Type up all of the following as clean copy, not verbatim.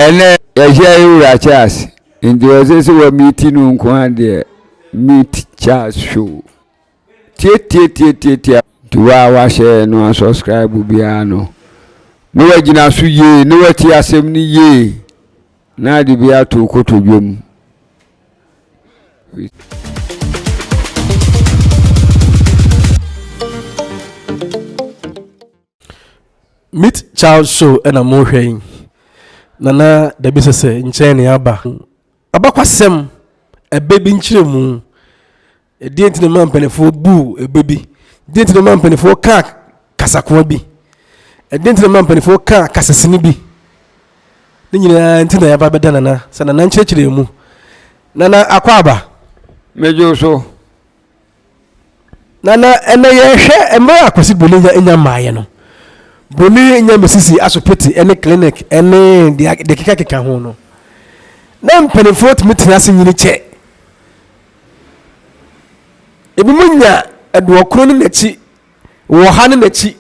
Ɛnɛ yɛhyia yɛ wura Charles nti ɔsɛ sɛ wa meet no nko ara deɛ meet Charles show tietietietietie nti wa a wahyɛ no asubscribe biara no na wagyina so yie na wati asɛm no yie na ade bi ato kotodwe mu. Meet Child Show na morehwɛ yi. Nana Dabi Sɛsɛ nkyɛn na yɛaba. Abakwasɛm, ɛbɛ bi nkyerɛmu. Ɛdeɛ nti na ɛma mpanimfoɔ buu ɛbɛ bi. Deɛ nti na ɛma mpanimfoɔ kaa kasakoa bi. Ɛdeɛ nti na ɛma mpanimfoɔ kaa kasasini bi. Ne nyinaa nti na yɛaba bɛda Nana sɛ Nana nkyerɛkyerɛ mu. Nana akɔ aba. Megye so. Na na ɛnɛ yɛhwɛ mmerɛ a Kwasi Broni nya nya mmaeɛ no, Broni nya mesisi asopiti ne clinic ne deɛ deɛ kekakeka ho no, na mpanimfoɔ tumi tena ase nyini kyɛ. Ebinom nya aduɔkron ne n'akyi, wɔ ha ne n'akyi.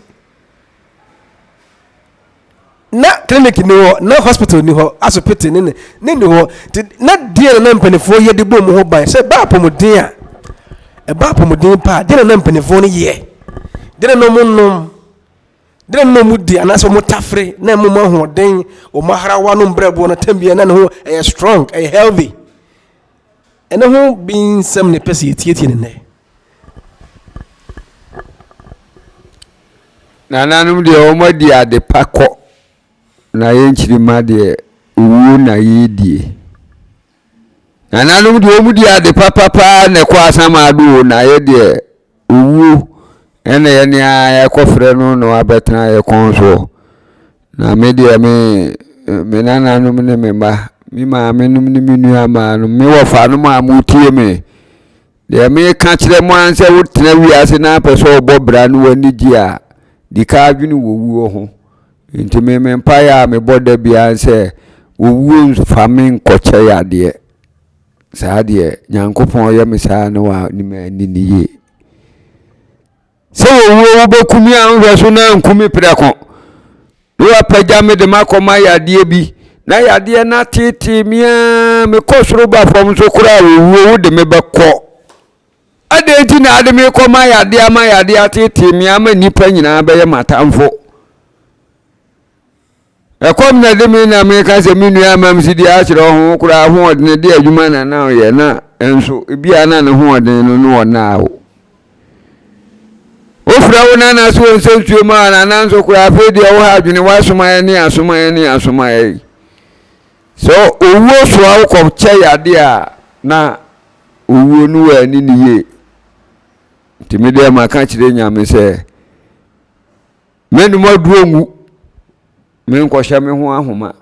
Na clinic ni hɔ, na hospital ni hɔ, asopiti ne ne ne ni hɔ. Nti na deɛ na na mpanimfoɔ yɛ de bɔ wɔn ho ban sɛ ɛba apɔmuden a, ɛba apɔmuden pa a, deɛ na na mpanimfoɔ no yɛ, deɛ na na wɔn nom, deɛ na na wɔn di anaasɛ wɔn tafere na ɛma wɔn ahoɔden, wɔn ahrawa no mbrɛboɔ no tɛm biara na ne ho ɛyɛ strong, ɛyɛ healthy. Ɛno ho bi nsɛm na ɛpɛ sɛ yɛtietie no nnɛ. Nananom deɛ wɔn adi ade pa kɔ, na yɛn nkyirimma deɛ owuo na yɛredie. Nananom deɛ wɔn di ade pa papaa na ɛkɔ asamado o, na yɛ deɛ owuo ɛna yɛne a yɛkɔfrɛ no na wabɛtena yɛ kɔn soɔ. Na me deɛ me me nananom ne me mma, me maame nom ne me nua mmaa nom, me wɔfa nom a motie me. Deɛ meka kyerɛ mo ara sɛ wotena wiase na apɛ sɛ ɔbɔ bra no w'ani gye a, di ka adwene wɔ wuo ho. Nti me me mpaeɛ a mebɔ da biara sɛ owuo mfa me nkɔkyɛ yadeɛ. Saa deɛ Nyankopɔn yɛ me saa na wa ne m'ani ne yie. Sɛ owuo wobɛku me a nhwɛ so na anku me prɛko. Na wapagya me de makɔma yadeɛ bi na yadeɛ no ateetee me ara mekɔ soro ba fam nso koraa owuo wode me bɛkɔ. Adɛn nti na ade me kɔma yadeɛ ama yadeɛ ateetee me ama nnipa nyinaa bɛyɛ m'atamfo? Ɛkɔm na ɛde me na meka sɛ me nua amam si deɛ akyerɛ ho koraa ahoɔden de adwuma na na ɔyɛ na nso ebia na ne hoɔden no no ɔnaa o. Wofrɛ wo nana sɛ ɔnsɛ nsuo ma wo nana nso koraa afei deɛ wo ha adwene woasomaeɛ ne asomaeɛ ne asomaeɛ yi. Sɛ owuo soa wo kɔkyɛ yadeɛ a na owuo no wɔ ani ne yie. Nti me deɛ maka kyerɛ Nyame sɛ mennom aduro nwu, menkɔhyɛ me ho ahoma,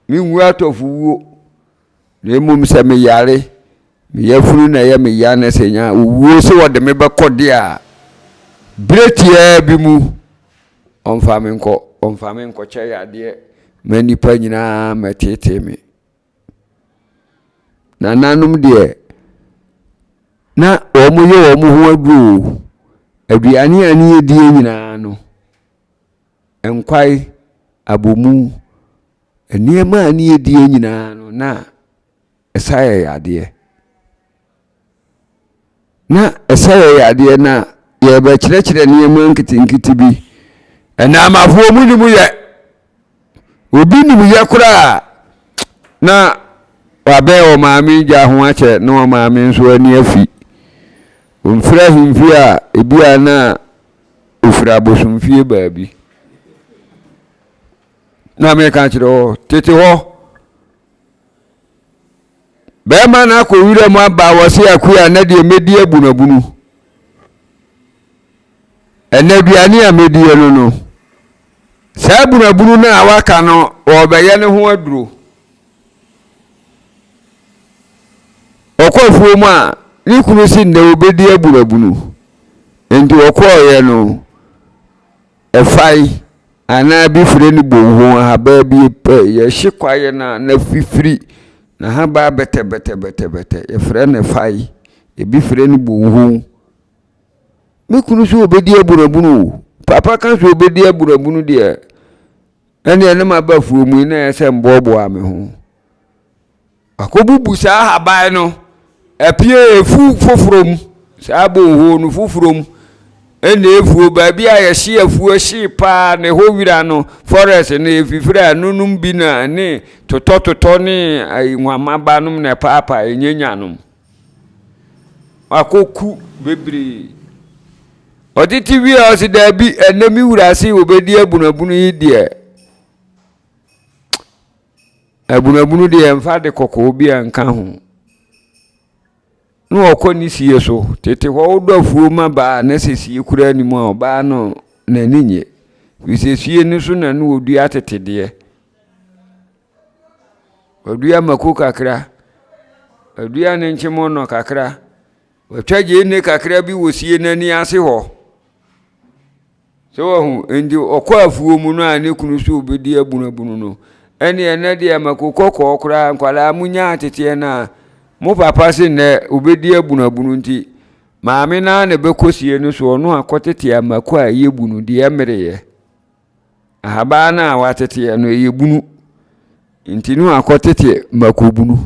menwu atɔfo wuo. Na mmom sɛ meyare, me yafunu na ɛyɛ me ya na sɛ nya owuo sɛ wɔde me bɛkɔ deɛ a, berɛ tiaa bi mu ɔmfa me nkɔ, ɔmfa me nkɔkyɛ yadeɛ ma nnipa nyinaa mɛteetee me. Nananom deɛ, na wɔyɛ wɔn ho aduro o. Aduane a ne yɛdie nyinaa no, nkwae, abomu, Nneɛma a ne yɛdie nyinaa no, na ɛsa yɛ yadeɛ. Na ɛsa yɛ yadeɛ na yɛbɛkyerɛkyerɛ nneɛma nketenkete bi. Ɛnaamafoɔ mu nim yɛ. Obi nim yɛ koraa na wabɛn wɔ maame gya ho akyɛ na wɔ maame nso ani afi. Ɔmfiri ahemfie a ebi a na ɔfiri abosomfie baabi. Na meka kyerɛ hɔ tete hɔ bɛrima no akɔ wura mu aba wɔ se akua na deɛ mɛdi abunabunu ɛnɛ aduane a mɛdie no no saa abunabunu no a waka no wɔbɛyɛ ne ho aduro ɔkɔ afuo mu a ne kunu si nnɛ wɔbɛdi abunabunu nti ɔkɔɔyɛ no Ɛfae anaa bi frɛ no bonho ahabaa bi pɛ yɛhye kwaeɛ no a na fifiri n'ahabaa bɛtɛbɛtɛbɛtɛbɛtɛ yɛfrɛ no ɛfae ebi frɛ no bonho me kunu sɛ ɔbɛdi abunabunu o papa ka sɛ ɔbɛdi abunabunu deɛ. Ɛnneɛ ne maba afuo mu yi na ɛyɛ sɛ mboaboa me ho. Akɔbubu saa ahaban no apue efu foforɔ mu, saa borehole no foforɔ mu ɛna efuo baabi a yɛhye afuo hye paa na ɛhɔ wira no forest no efifiri a ɛno nom bi na ne totɔtotɔ ne ayi nwamaba nom na ɛpaapaa ɛnyanya nom. Wakɔku bebree. Ɔtete wie a ɔsi daabi ɛnɛ me wura se wɔbɛdi abunabunu yi deɛ. Abunabunu deɛ mfa ade kɔkɔɔ biara nka ho. Na ɔkɔ ne sie so. Tete hɔ wodɔ afuo ma baa na sɛ sie koraa nni mu a, ɔbaa no n'ani nnye. Ɛfiri sɛ sie no so na na ɔdua tete deɛ. Ɔdua mako kakra, ɔdua ne nkyemɔnɔ kakra, watwa gyeene kakra bi wɔ sie no ani ase hɔ. So wahu? Enti ɔkɔ afuo mu no a ne kunu so ɔbɛdi abunabunu no, ɛne ɛnɛ deɛ mako kɔkɔɔ koraa nkwadaa mo nya ateteɛ no a, mo papa se nnɛ ɔbɛdi abunabunu nti, maame no ara na ɛbɛkɔ sie no so ɔno akɔtete mako a ɛyɛ bunu deɛ mmereɛ. Ahaban no a wateteɛ no ɛyɛ bunu, nti no akɔtete mako bunu.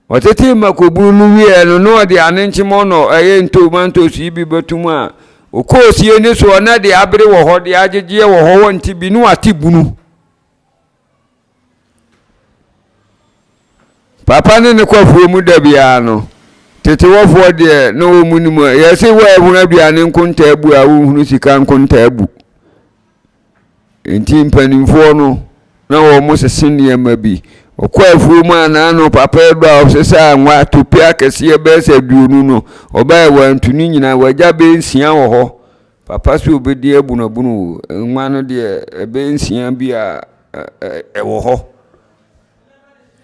Ɔtetee mmakobunu no wieɛ no, na ɔde anenkyemɔ na ɛyɛ ntomantos yi bi bɛto mu a, ɔkɔɔ sie ne soɔ na deɛ abere wɔ hɔ, deɛ agyegyeɛ wɔ hɔ, wɔnte bi, na wate bunu. Papa ne ne kɔ afuo mu da biara no, tetewɔfoɔ deɛ na wɔn nim, yɛse wɔahunu aduane nkontaa bu a wonhunu sika nkontaa bu. Enti mpanimfoɔ no, na wɔsese nneɛma bi. Ɔkɔ afuo mu a n'ano papa aduru a ɔsesa anwa tope akɛseɛ bɛyɛ sɛ 20 no, ɔbaeɛ wantu ne nyinaa, wagya bɛyɛ nsia wɔ hɔ. Papa sɛ ɔbɛdi abunabunu o, nwa no deɛ ɛbɛyɛ nsia bi a ɛwɔ hɔ.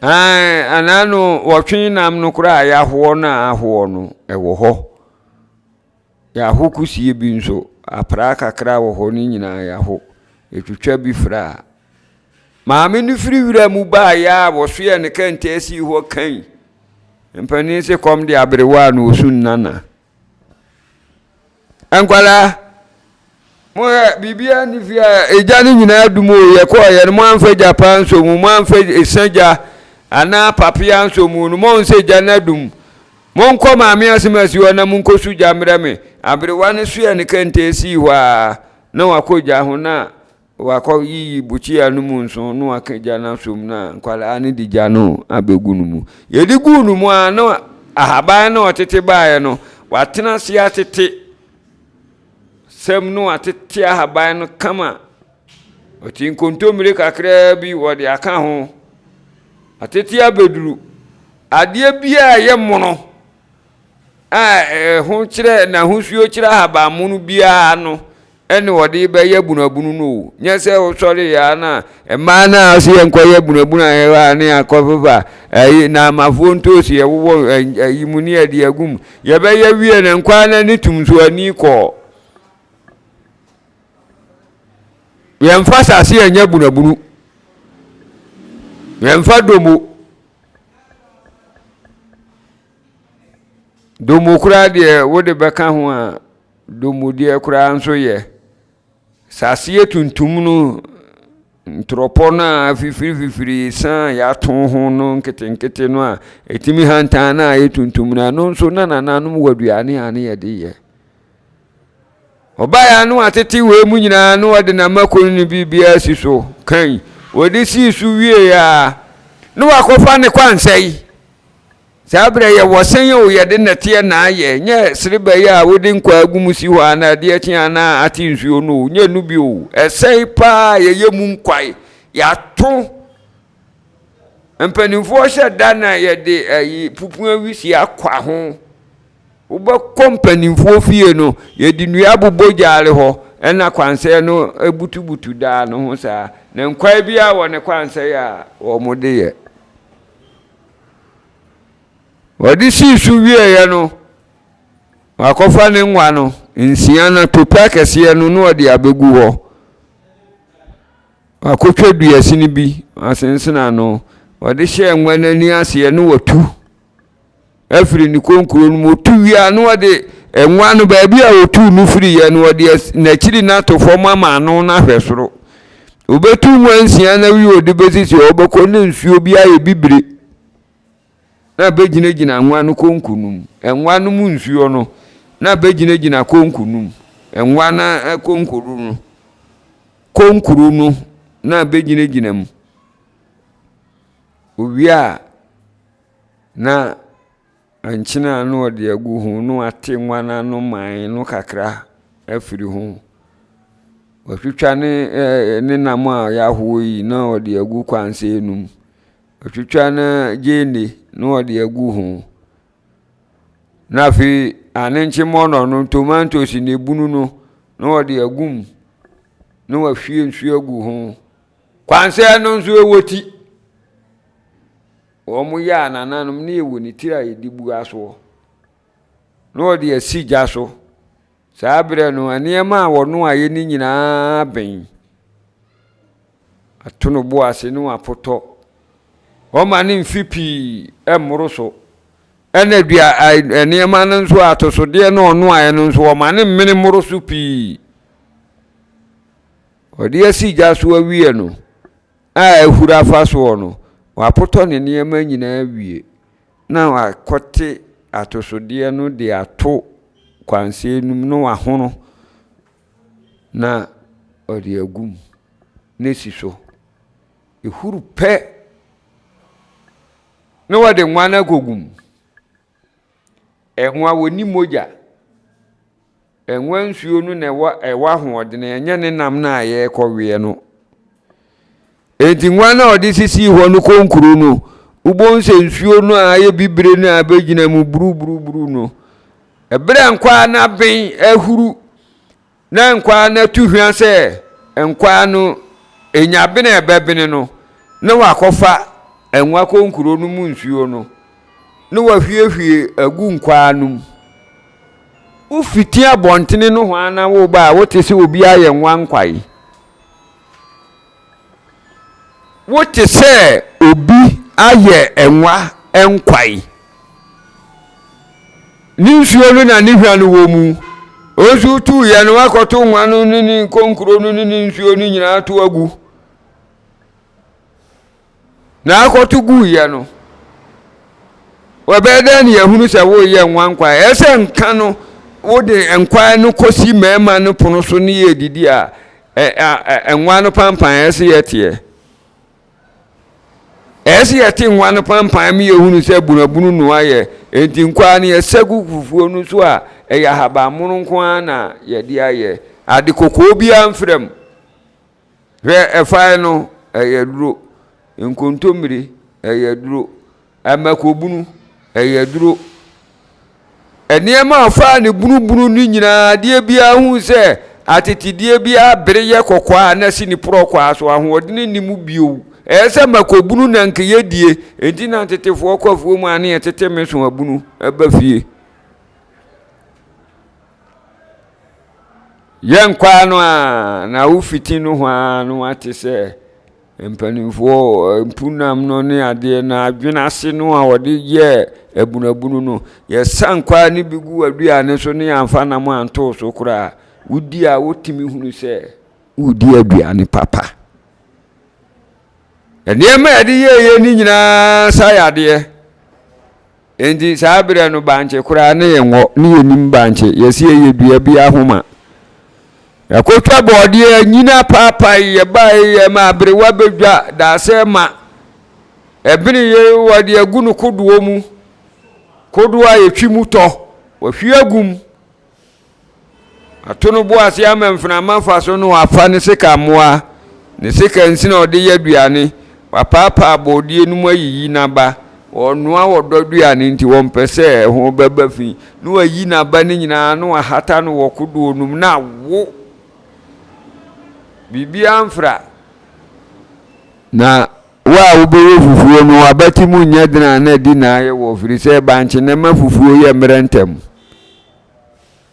Ae, anaa no wɔtwe nam no koraa a yɛahoɔ no a ahoɔ no, ɛwɔ hɔ. Yɛaho kusie bi nso, apraa kakra wɔ hɔ, ne nyinaa yɛaho. Yɛtwitwa bi fra a. Maame no firi wira mu baeɛ a wɔsoɛɛ ne kɛntɛn sii hɔ kai. Mpanin se kɔm de aberewa a na ɔsu nnana. Nkwadaa, mohwɛ biribiara nni fie a egya no nyinaa dum o, yɛkɔɔyɛ no moamfa gya paa nsɔ mu, moamfa esa gya anaa papea nsɔ mu no, moahu sɛ gya no adum. Monkɔ Maame Asemasi hɔ na monkosu gya mmrɛ me. Aberewa no soɛɛ ne kɛntɛn sii hɔ ara, na wakɔ gya ho na wakɔyiyi bukyia no mu nso na waka gya no asom na nkwadaa no de gya no abɛgu no mu. Yɛde guu no mu ara na ahaban no a ɔtete baeɛ no, watena ase atete sɛm no watete ahaban no kama. Ɔte nkontommire kakraa bi wɔde aka ho. Atete abɛduru. Adeɛ biara a ɛyɛ mono a ɛho kyerɛ n'ahosuo kyerɛ ahabanmono biara no ɛne wɔde bɛyɛ bunabunu no o. Nyɛ sɛ wosɔre yɛ a na mmaa no a ɔsɛ yɛnkɔyɛ bunabunu a yɛwɔ a ne akɔfefa ɛyi naamafoɔ ntoosi ɛwowɔ ɛyi mu ne yɛde agu mu. Yɛbɛyɛ wie no nkwaa no ani tum so ani kɔɔ. Yɛmfa asase yɛnyɛ bunabunu. Yɛmfa domo. Domo koraa deɛ wode bɛka ho a, domo deɛ koraa nso yɛ. Saseɛ tuntum no, ntorɔpɔ no a afifirififiri san a yɛato ho no nketenkete no a ɛtumi hantan no a ɛyɛ tuntum no, ɛno nso na nananom wɔ aduane a ne yɛde yɛ. Ɔbaeɛ a na watete wei mu nyinaa na ɔde n'amako ne biribiara si so kan. Wɔde sii so wieeɛ a, na wakɔfa ne kwansɛe. Saa berɛ yɛwɔ sɛn o yɛde nnɛteɛ na ayɛ, nyɛ sereba yi a wode nkwa agu mu si hɔ a na adeɛ kye a na ate nsuo no o, nyɛ no bi o. Ɛsɛe paa yɛyɛ mu nkwae, yɛato. Mpanimfoɔ hyɛ da na yɛde ayi pupua wisie akwa ho. Wobɛkɔ mpanimfoɔ fie no, yɛde nnua abobɔ gyaare hɔ, ɛna kwansɛe no butubutu daa no ho saa. Na nkwae biara wɔ ne kwansɛe a wɔde yɛ. Wɔde sii so wieeɛ no, wakɔfa ne nwa no, nsia no, tope akɛseɛ no, na ɔde abɛgu hɔ. Wakɔtwa duasini bi, asensene ano. Ɔde hyɛɛ nwa no ani aseɛ na watu. afiri ne konkuro no mu. Ɔtu wie a na ɔde nwa no baabi a ɔtuu no firiiɛ no ɔde n'akyiri no ato fam ama ano no ahwɛ soro. Obetu nwansia na wie ɔde bɛsisi hɔ, ɔbɛkɔ ne nsuo bi ayɛ bibire na bɛgyinagyina nwa no konko no mu. Nwa no mu nsuo no na bɛgyinagyina konko no mu. Nwa no konkoro no, konkoro no na bɛgyinagyina mu. Owie a, na Nkyene a na ɔde agu ho na wate nwa no ano man no kakra afiri ho. Watwitwa ne ɛɛ ne nam a yɛahoɔ yi na ɔde agu kwansɛn no mu. Watwitwa ne gyeene na ɔde agu ho. Na afei anenkye mɔnɔ no, tomatoes ne ebunu no na ɔde agu mu na wahwie nsuo agu ho. Kwansɛn no nso ɛwɔ ti. Wɔyɛ a nananom ne yɛwɔ ne tiri a yɛde bua soɔ na wɔde asi gya so. Saa berɛ no nneɛma a wɔnoaeɛ no nyinaa ben. Ato no bo ase na wapotɔ. Wɔma no mfe pii mmoro so. Ɛna dua nneɛma no nso atosodeɛ na ɔnoaeɛ no nso wɔma no mmene mmoro so pii. Ɔde asi gya so awie no, a ahuru afa soɔ no, wapotɔ ne nneɛma nyinaa awie na wakɔte atosodeɛ no de ato kwansɛn no mu na wahono na ɔde agu mu na esi so. Ehuru pɛ na wɔde nwa no akɔgu mu. Nwa wɔnni mogya. Nwa nsuo no na ɛwɔ ɛwɔ ahoɔdene, ɛnyɛ ne nam no a yɛrekɔweɛ no. Enti nwa no a ɔde sisii hɔ no konkuro no, wobɛhu sɛ nsuo no a ayɛ bibire no a bɛgyina mu buruburuburu no, ɛberɛ a nkwaa no aben ahuru na nkwaa no atu hwa sɛ nkwaa no nya bene a ɛbɛbene no, na wakɔfa nwa konkuro no mu nsuo no na wahwiehwie agu nkwaa no mu. Wofiti abɔntene nohoa na woreba a, wote sɛ obi ayɛ nwankwae. Wote sɛ obi ayɛ nwa nkwae. Ne nsuo no na ne hwa no wɔ mu. Nso tuiɛ no wakɔto nwa no ne ne nkonkuro no ne ne nsuo no nyinaa to agu. Na akɔto guiɛ no, wɔbɛyɛ dɛn ne yɛahunu sɛ woreyɛ nwa nkwae? Ɛyɛ sɛ nka no wode nkwae no kɔsi mmarima no pono so ne yɛdidi a, nwa no pampan ɛyɛ sɛ yɛteɛ. Ɛyɛ sɛ yɛte nwa no pampan ma yɛhunu sɛ bunabunu no ayɛ. Enti nkwae no yɛsɛ gu fufuo no so a, ɛyɛ ahabammono nko ara na yɛde ayɛ. Ade kɔkɔɔ biara mfra mu. Hwɛ, ɛfae no, ɛyɛ aduro. Nkontommire, ɛyɛ aduro. Amakobunu, ɛyɛ aduro. Nneɛma a ɔfaa ne bunubunu no nyinaa, adeɛ biara hu sɛ atetedeɛ biara bere yɛ kɔkɔɔ a na si ne porɔkwaa so, ahoɔdene nni mu bio. Ɛyɛ sɛ makobunu na nka yɛdie, enti na tetefoɔ kɔ afuo mu a ne yɛtete meso abunu ba fie. Yɛ nkwaa no a na wofiti nohoa no ate sɛ mpanimfoɔ mpunam no ne adeɛ no adwene ase no a wɔde yɛ abunabunu no yɛsa nkwaa no bi gu aduane so ne yɛamfa nam antoo so koraa wodi a wotumi hunu sɛ wodi aduane papa. Nneɛma a yɛde yɛɛyɛ no nyinaa sa yadeɛ. Enti saa berɛ no bankye koraa ne yɛn wɔ ne yɛnim bankye yɛsi ɛyɛ dua bi ahoma. Yɛakɔtwa bɔɔdeɛ nyina paapae yɛbae yɛ ma aberewa bɛdwa daasɛ ma ɛbene yɛ wɔde agu no kodoɔ mu kodoɔ a yɛtwi mu tɔ wɔhwie agu mu. Ato no bo ase ama mframa fa so na wafa ne sekammoa, ne sekansin a ɔde yɛ aduane, wapaapaa borɔdeɛ no mu ayiyi n'aba. Ɔrenoa ɔdɔ aduane nti ɔmpɛ sɛ ɛho bɛba fi, na wayi n'aba no nyinaa na wahata no wɔ kodoɔ no mu na awo. Biribiara mfra. Na wo a wobɛyɛ fufuo no, w'abati mu nyɛ den a na adi na ayɛ wɔ, firi sɛ bankye na ɛma fufuo yɛ mmerɛ ntɛm.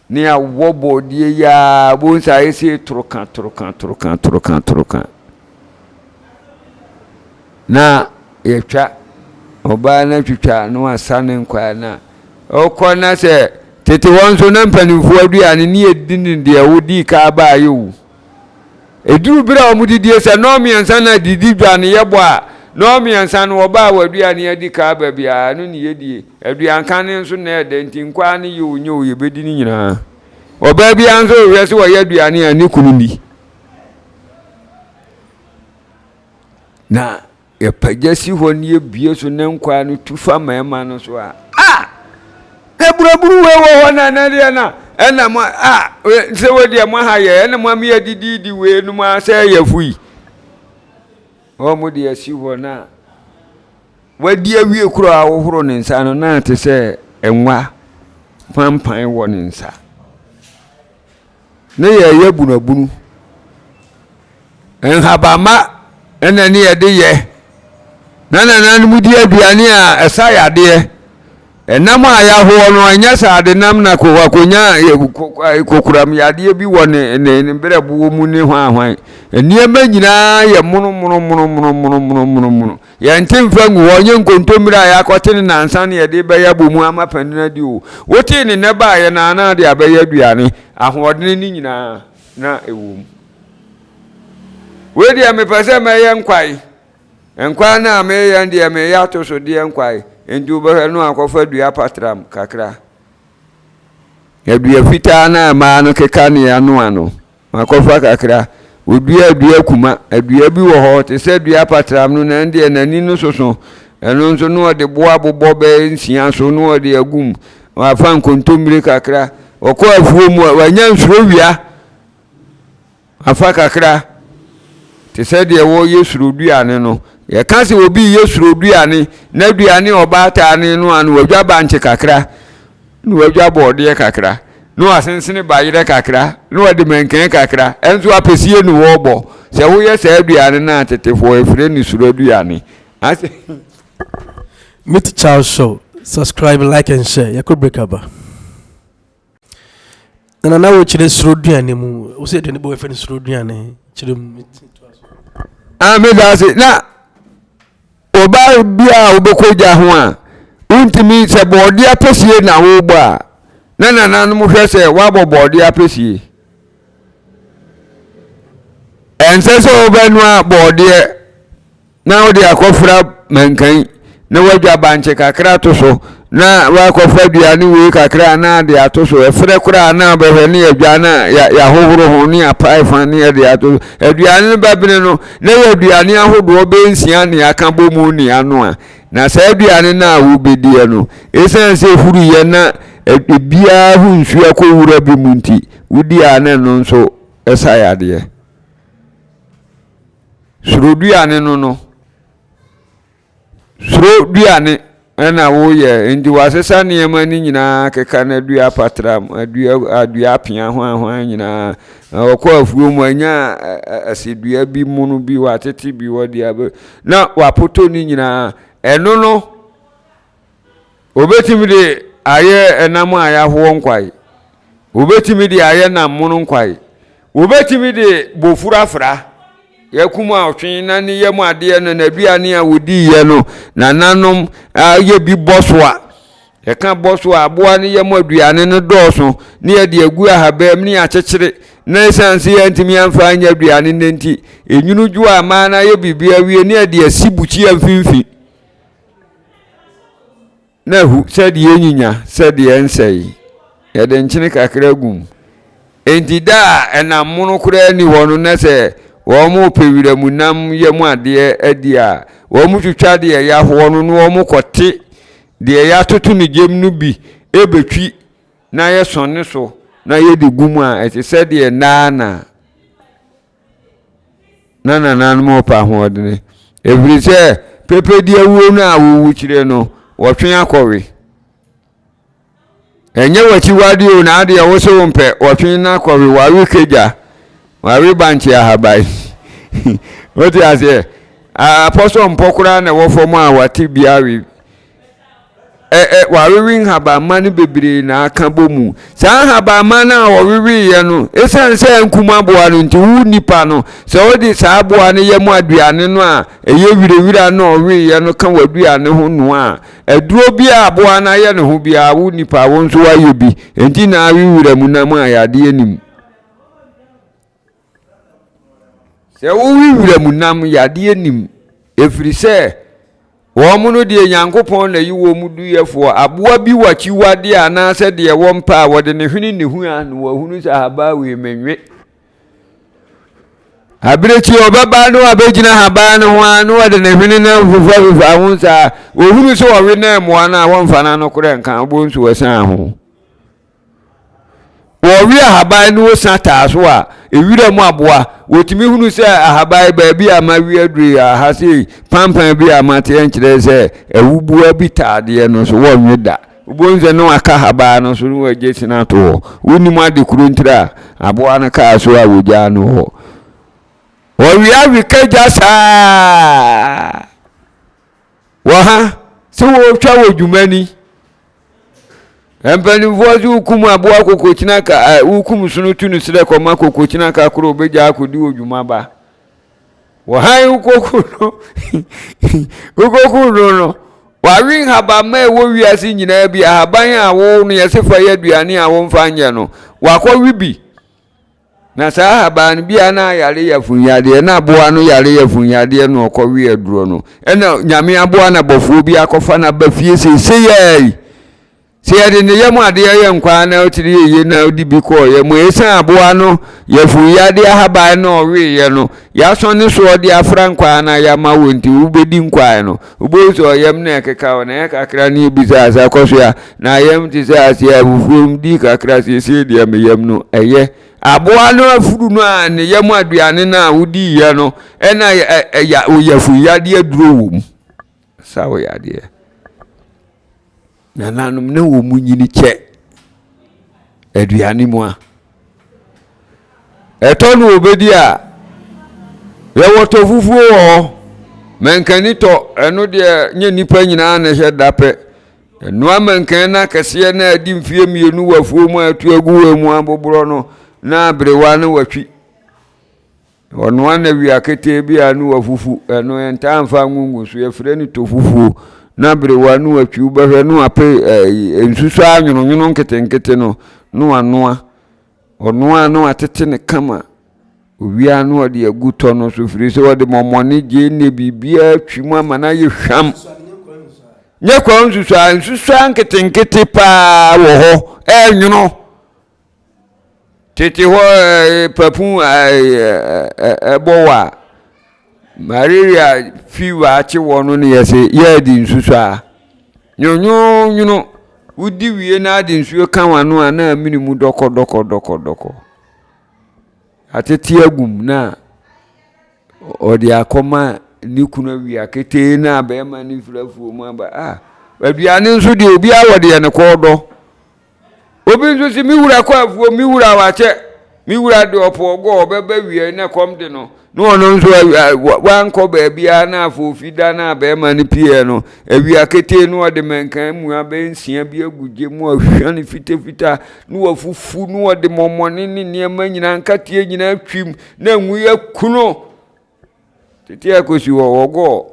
Ne awɔ bɔɔdeɛ yi ara wobɛhu sɛ ayɛ sɛ toroka toroka toroka toroka toroka na yɛtwa ɔbaa no atwitwa na wasa ne nkwae na ɔkɔ na sɛ tete hɔ nso na mpanimfoɔ aduane ne yɛdi ne deɛ wodii ka baayɛ o. Ɛduru berɛ a wɔdidie sɛ nnɔnmiɛnsa na didi dwa no yɛbɔ a, nnɔnmiɛnsa no wɔba a wɔaduane adi ka aba biara, ɛno ne yɛdie. Aduankane nso na ɛdɛ nti nkwaa no yɛ o nyɛ o yɛbɛdi ne nyinaa. Ɔbaa biara nso rehwɛ sɛ ɔyɛ aduane a ne kunu ni. Na yɛpagya si hɔ na yɛbue so na nkwaa no tu fa mmarima no so a, a aburaburu wei wɔ hɔ na ɛnɛ deɛ na ɛna mo a sɛ wei deɛ mo aha yɛ ɛna mo ama yɛdididi wei no mu a sɛ ɛyɛ fo yi. Wɔn de asi hɔ na wadi awie koraa ahohoro ne nsa no na te sɛ nwa pampan wɔ ne nsa. Ne yɛyɛ bunabunu. Nhabamma na ne yɛde yɛ. Na nananom di aduane a ɛsa yadeɛ. Ɛnam a yɛahoɔ no, ɛnyɛ sɛ adenam na wakonya kokoram yadeɛ bi wɔ ne ne ne berɛboɔ mu ne hwanhwan. Nneɛma nyinaa yɛ mono mono mono mono mono mono mono mono. Yɛnte mfa ngu hɔ, nyɛ nkontommire a yɛakɔte ne nansa ne yɛde bɛyɛ abɔ mu ama panin adi o. Wotee ne nnɛ baeɛ no a na de abɛyɛ aduane. Ahoɔdene no nyinaa na ɛwɔ mu. Wei deɛ mepɛ sɛ mɛyɛ nkwae. Nkwae no a meyɛ no deɛ meyɛ atosodeɛ nkwae. Enti wobɛhwɛ no akɔfa dua patram kakra. Na dua fitaa no a mmaa no keka ne anoa no, makɔfa kakra. Wɔdua dua kuma. Dua bi wɔ hɔ te sɛ dua patram no na ɛno deɛ n'ani no soso. Ɛno nso na ɔde boa bobɔ bɛyɛ nsia so na ɔde agu mu. Wafa nkontommire kakra. Ɔkɔ afuo mu a, wanya nsuro wia. Afa kakra, te sɛ deɛ wɔreyɛ suroduane no. Yɛka sɛ obi reyɛ suroduane, na aduane a ɔbaataa ne no ano, wadwa bankye kakra, na wadwa bɔɔdeɛ kakra, na wasensene bayerɛ kakra, na wɔde mankɛn kakra, ɛnso apɛsie no wɔrebɔ. Sɛ woyɛ saa aduane no a, tetefoɔ ɛfrɛ no suroduane. Ase. Meet Charles Show, subscribe, like and share. Yɛkɔ break aba. Na na wokyerɛ soro duane mu. Wo sɛ aduane bɔ wɔfrɛ no soro duane. Kyerɛ mu. Ah, meda ase. Na ɔbaa bi a wobɛkɔ gya ho a, wontumi sɛ bɔɔde apɛsie na wobɔ a, na nananom hwɛ sɛ woabɔ bɔɔde apɛsie. Ɛnsɛ sɛ wobɛnoa bɔɔdeɛ na wode akɔfra mankan na woadwa bankye kakra ato so na woakɔfa aduane wei kakra na ade ato so ɛfrɛ koraa na bɛhwɛ ne yɛdwa na yɛahohoro ho ne yɛapae fa ne yɛde ato so aduane no bɛbene no na yɛ aduane ahodoɔ bɛyɛ nsia ne aka bɔ mu ne anoa na saa aduane no a wobɛdiɛ no ɛsiane sɛ ɛhuruyɛ na ebiara ho nsuo akɔwura bi mu nti wodi a na ɛno nso ɛsa yadeɛ. Suro duane no no, suro duane na woyɛ nti wasesa nneɛma no nyinaa keka no adua patram, adua adua apea hwan hwan nyinaa. Na ɔkɔ afuo mu anya asedua bi mono bi watete bi wɔde abɛ na wapoto ne nyinaa. Ɛno no Wobɛtumi de ayɛ ɛnam a yɛahoɔ nkwae. Wobɛtumi de ayɛ nam mono nkwae. Wobɛtumi de bofuro afra. Yɛkum a ɔtwe na ne yam adeɛ no n'aduane a wɔdiiɛ no nananom ayɛ bi bɔ so a yɛka bɔ so a aboa no yam aduane no dɔɔso ne yɛde agu ahabam ne yɛakyekyere na ɛsiane sɛ yɛntumi amfa anyɛ aduane no nti enwunu dwo a mmaa no ayɛ biribi awie ne yɛde asi bukyia mfimfini Na ahu sɛdeɛ ɛnyinya, sɛdeɛ ɛnsɛe. Yɛde nkyene kakra gu mu. Enti da a ɛnam mono koraa nni hɔ no, na sɛ wɔrepɛ wiram nam yam adeɛ adi a, wɔtwitwa deɛ yɛahoɔ no na wɔkɔte deɛ yɛatoto no gyam no bi bɛtwi na yɛsɔne so na yɛde gu mu a, ɛte sɛ deɛ nnaa na na nananom repɛ ahoɔdene, ɛfiri sɛ pɛpɛdiawuo no a wowu kyerɛ no, wɔtwe akɔwe. Ɛnyɛ w'akyiwadeɛ o, na adeɛ wo se wo mpɛ, wɔtwe no akɔwe, wawe kagya, wawe bankye ahaban. Wote aseɛ? Apɔsɔ mpɔ koraa na ɛwɔ fam a wate bi awe. Ɛ ɛ wɔawewe nhabamma no bebree na aka bɔ mu. Saa nhabamma no a wɔweweeɛ no, ɛsiane sɛ ankum aboa no nti, wo nipa no, sɛ wode saa aboa no yam aduane no a ɛyɛ wirawira no a ɔweeɛ no ka w'aduane ho noa a, aduro bi a aboa no ayɛ ne ho biara, wo nipa, wo nso woayɛ bi. Enti na awe wira mu nam a yadeɛ nim. Sɛ wowe wuram nam, yadeɛ nim, ɛfiri sɛ wɔn no deɛ Nyankopɔn na yi wɔn duyɛfoɔ. Aboa bi wɔ akyiwadeɛ anaasɛ deɛ wɔmpɛ a, wɔde ne hwene ne hua na wɔahunu sɛ ahabaa wei menwe. Abirekyi ɔbɛba na wabɛgyina ahaban no ho ara na wɔde ne hwene no afufafufa ho saa. Wɔhunu sɛ ɔwe na mmoa no a wɔmfa no ano korɛ nka, wobɛhu nso wɔsan ho. Wɔwe ahaban no wosa taa so a, ewira mu aboa, wɔtumi hunu sɛ ahaban baabi a mawe aduru yi, aha sei, pampan bi a mateɛ nkyerɛ sɛ awuboa bi taa adeɛ no so, wɔnwe da. Wobɛhu sɛ na waka ahaban no so na wagye sini ato hɔ. Wonnim ade koro ntira a aboa no kaa so a wɔgyaa no hɔ. Wɔwe awe ka gya saa. Wɔ ha sɛ wɔretwa wɔ dwumani. Mpanimfoɔ sɛ wokum aboa kokokyina ka ɛ wokum sono tu no serɛ kɔma kokokyina ka koro obɛgya akɔdi wɔ dwuma ba. Wɔ ha yi wokoku no wokoku no no wawe nhabamma a ɛwɔ wiase nyinaa bi ahaban a wo no yɛse fa yɛ aduane a womfa nyɛ no wakɔwe bi. Na saa ahaban no bi a na ayare yafunyadeɛ na aboa no yare yafunyadeɛ na ɔkɔwe aduro no ɛna nyame aboa na bɔfoɔ bi akɔfa no aba fie seesei yi sɛ yɛde ne yam adeɛ yɛ nkwaa na ɔtiri yɛ yie na ɔde bi kɔɔ yɛ mu ɛsan aboa no yafunyadeɛ ahaban na ɔweeɛ no yɛasɔ ne soɔ de afra nkwaa na yɛama wɔ nti wobɛdi nkwaa no wobɛhu sɛ ɔyam na ɛkeka wɔ na ɛyɛ kakra ne yɛbisa sɛ akɔ so a na ayam te sɛ aseɛ afufuo mu di kakra seesei deɛ me yam no ɛyɛ aboa no afuru no a ne yam aduane no a wodiiɛ no ɛna ɛya ɔyafunyadeɛ aduro wɔ mu sa wo yadeɛ nananom na wɔn mu nyini kyɛ aduane mu a ɛtɔ no wɔbɛdi a yɛwɔ tɔ fufuo wɔ hɔ mankani tɔ ɛno deɛ nyɛ nnipa nyinaa na ɛhyɛ da pɛ Ɛnoa mankan no akɛseɛ na adi mfeɛ mmienu wɔ afuo mu a atu agu wɔ mu aboborɔ no na aberewa no watwi. Ɔnoa no awia ketee bi a no wafufu ɛno yɛntaa mfa ngungu so yɛfrɛ no tofufuo na aberewa no watwi wobɛhwɛ no apɛ nsusu a nwononwono nketenkete no na wanoa ɔnoa na watete no kama Owia no ɔde agu tɔ no so firi sɛ ɔde mɔmɔne gyeene biribiara twi mu ama no ayɛ hwam. Nyɛ kwa nsusuaa nsusuaa nketenkete paa wɔ hɔ ɛnwono. Tete hɔ ɛɛ papu ɛɛ ɛbɔ wɔ a malaria fever akye wɔ no ne yɛsɛ yɛde nsusuaa nwonwonwono wodi wie na ade nsuo ka w'ano a na amene mu dɔkɔ dɔkɔ dɔkɔ dɔkɔ. Atete agu mu na ɔde akɔma ne kunu awia ketee na bɛrima no firi afuo mu aba. Ah, aduane nso deɛ obiara wɔ deɛ ne kɔn dɔ. Obi nso si me wura kɔ afuo, me wura wakyɛ, me wura deɛ ɔpɔ ɔgɔ ɔbɛba wia na kɔm de no. Na ɔno nso wankɔ baabiara na afoofi da na bɛrima no pieɛ no, awia ketee no ɔde mankan mua bɛyɛ nsia bi agu gye mu ahwa no fitafita na wafufu na ɔde mɔmɔne ne nneɛma nyinaa nkateɛ nyinaa twim na ngu yɛ kuno tete akosi hɔ wɔgɔɔ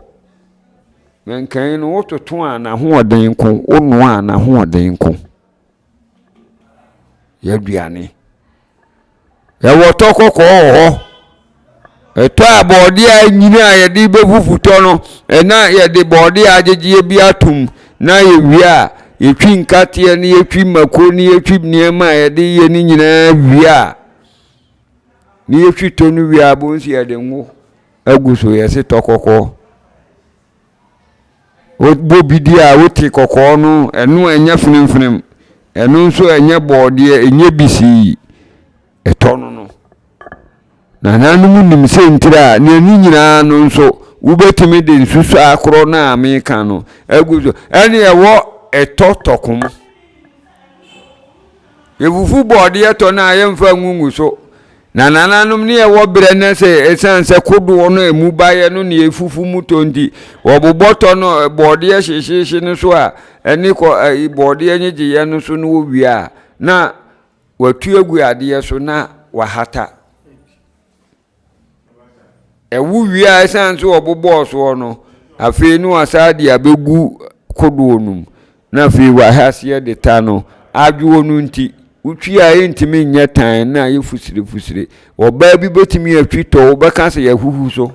mankan no wototo a n'ahoɔden nko wonoa a n'ahoɔden nko yɛ aduane Yɛwɔ tɔ kɔkɔɔ wɔ hɔ. Ɛtɔ a bɔɔdeɛ a anyini a yɛde bɛfufu tɔ no, ɛna yɛde bɔɔdeɛ a agyegyeɛ bi atom na yɛwie a, yɛtwi nkateɛ ne yɛtwi mako ne yɛtwi nneɛma a yɛde yɛ no nyinaa wie a, ne yɛtwi tɔ no wie a, bohu sɛ yɛde ngo agu so, yɛse tɔ kɔkɔɔ. Wobɔ bi di a, wote kɔkɔɔ no, ɛno ɛnyɛ fremfrem, ɛno nso ɛnyɛ bɔɔdeɛ, ɛnyɛ bisii, ɛtɔ no no. Nananom nim sɛ ntiri a, na ne nyinaa no nso, wobɛtumi de nsusuaa korɔ no a meka no agu so. Ɛne ɛwɔ ɛtɔ tɔkom. Yɛfufu bɔɔdeɛ tɔ no a yɛmfa ngungu so. Na nananom ne ɛwɔ berɛ no sɛ ɛsiane sɛ kodoɔ no emu baeɛ no ne ɛfufu mu tɔ nti, wɔbobɔ tɔ no bɔɔdeɛ hyehyeehye no so a ɛne kɔ bɔɔdeɛ nyegyeeɛ no so no wɔwie a, na wɔatu agu adeɛ so na wɔahata. Ɛwo wie a ɛsiane sɛ wɔbobɔɔ soɔ no, afei na wɔasan de abɛgu kodoɔ no mu, na afei wɔahyɛ aseɛ de ta no adwoɔ no nti. Wotwi a ɛntumi nyɛ tan na ayɛ fusirefusire. Ɔbaa bi bɛtumi atwi tɔ, wobɛka sɛ yɛahuhu so.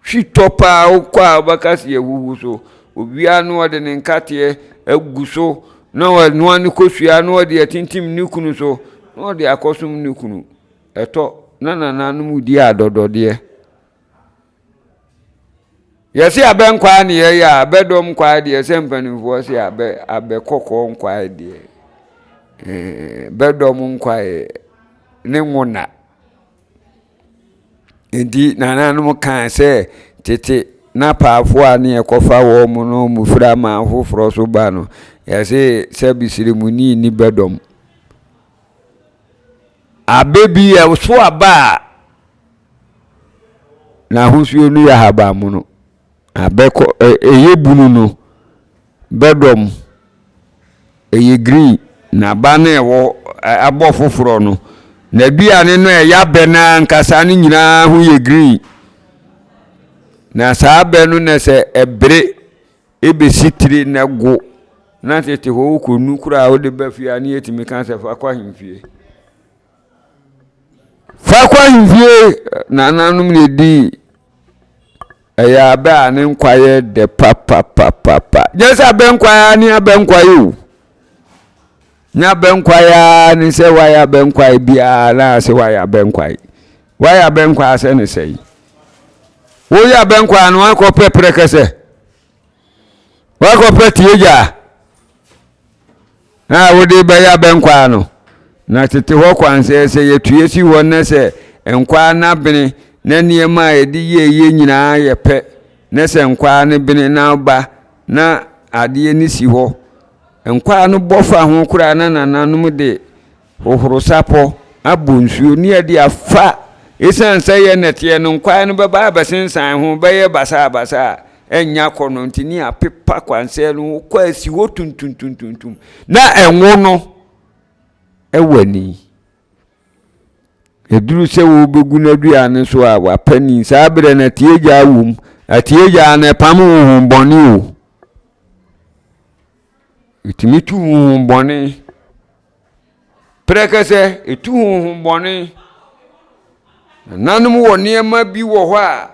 Twi tɔ paa wokɔ a wobɛka sɛ yɛahuhu so. Obiara na ɔde ne nkateɛ agu so na ɔnoa ne kosua na ɔde atintim ne kunu so na ɔde akɔsom ne kunu. Ɛtɔ na nananom di adɔdɔdeɛ. Yɛse abɛ nkwae ne yɛyɛ a, abɛ dɔm nkwae deɛ sɛ mpanimfoɔ se abɛ abɛ kɔkɔɔ nkwae deɛ ɛɛ bɛdɔm nkwae ne nwona. Nti nananom kaa sɛ tete na paafoɔ a ne yɛkɔfa wɔn no wɔn firi aman foforɔ so ba no, yɛse sɛ bisiremuni ni bɛdɔm. Abɛ bi ɛso aba a N'ahosuo no yɛ ahabammono. Abɛkɔ ɛ ɛyɛ bunu no, bɛdɔm, ɛyɛ green. N'aba no a ɛwɔ abɔ foforɔ no, n'aduane no a ɛyɛ abɛ no ankasa no nyinaa ho yɛ green. Na saa abɛ no na sɛ ɛbere ɛbɛsi tire na ɛgo na tete hɔ wokɔnu koraa a wode ba fie a ne yɛtumi ka sɛ fa kɔ ahemfie. Fa kɔ ahemfie nananom na ɛdi ɛyɛ abɛ a ne nkwa yɛ dɛ papapapapa. Nyɛ sɛ abɛ nkwa ara ne abɛ nkwa yi o. Nyɛ abɛ nkwa yi ara ne sɛ wayɛ abɛ nkwa yi biara na sɛ wayɛ abɛ nkwa yi. Wayɛ abɛ nkwa sɛ ne sɛ yi. Woyɛ abɛ nkwa no wakɔ pɛ prɛkɛsɛ. Wakɔ pɛ tiegya. a wode bɛyɛ abɛnkwaa no. Na tete hɔ kwan sɛ sɛ yɛtue si hɔ na sɛ nkwaa no abene na nneɛma a yɛde yɛ yie nyinaa yɛ pɛ na sɛ nkwaa no bene na ba na adeɛ no si hɔ nkwaa no bɔ fa ho koraa na nananom de Hohoro sapɔ, abɔ nsuo ne adi afa. Esiane sɛ yɛ nnɛteɛ no nkwae no bɛba abɛsensan ho bɛyɛ basabasa a ɛnyɛ akɔnnɔ nti ne apepa kwansɛɛ no ho kɔ asi hɔ tuntuntuntuntum na ɛnwo no wɔ ani. Ɛduru sɛ wɔbɛgu n'aduane so a wapɛ ni. Saa berɛ no atiegyaa wom. Atiegyaa no ɛpam honhommɔne o. Ɛtumi tu honhommɔne. Prɛkɛsɛ, etu honhommɔne. Nananom wɔ nneɛma bi wɔ hɔ a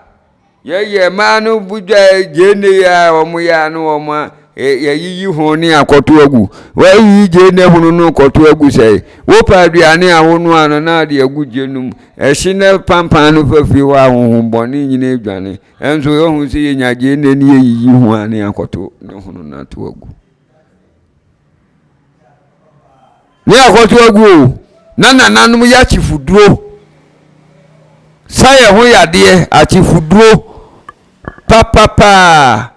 yɛyɛ mmaa no bo dwa gyeene yi a wɔyɛ a na wɔn a yɛyiyi ho ne akɔto agu. Wɔayiyi gyeene hono no kɔto agu sɛ wopɛ aduane a wonoa no na ade agu gye no mu. Ɛhye na pampan no fa fie hɔ a honhommɔne nyina adwane. Ɛnso yɛhu sɛ yɛnya gyeene ne yɛyiyi ho a ne akɔto ne hono no ato agu. Ne akɔto agu o na nananom yɛ akyefuduro sa yɛ ho yadeɛ akyefuduro papapaa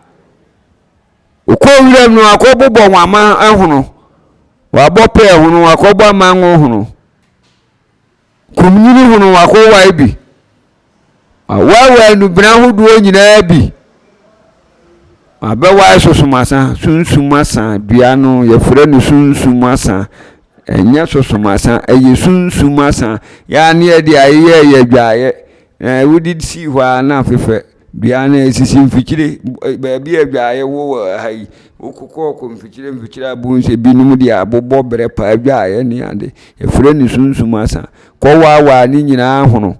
okɔ wuram no akɔbobɔ nwama hono wabɔ pɛɛ hono wakɔbɔ amango hono Kumnyini hono wakɔwae bi. Wawae nnubena ahodoɔ nyinaa bi. Wabɛwae sosomasa, sunsum asa dua no yɛfrɛ no sunsum asa. Ɛnyɛ sosomasa, ɛyɛ sunsum asa. Yɛa ne yɛde ayeyɛ yɛ adwaeɛ. Na wode sii hɔ a na afefɛ. Dua no esisi mfikyire, baabi a adwaeɛ wɔ wɔ ha yi. Wokokɔɔkɔ mfikyire mfikyire a bohu sɛ binom de abobɔ berɛ paa adwaeɛ ne ade. Yɛfrɛ no sunsum asa. Kɔwaawaa ne nyinaa hono.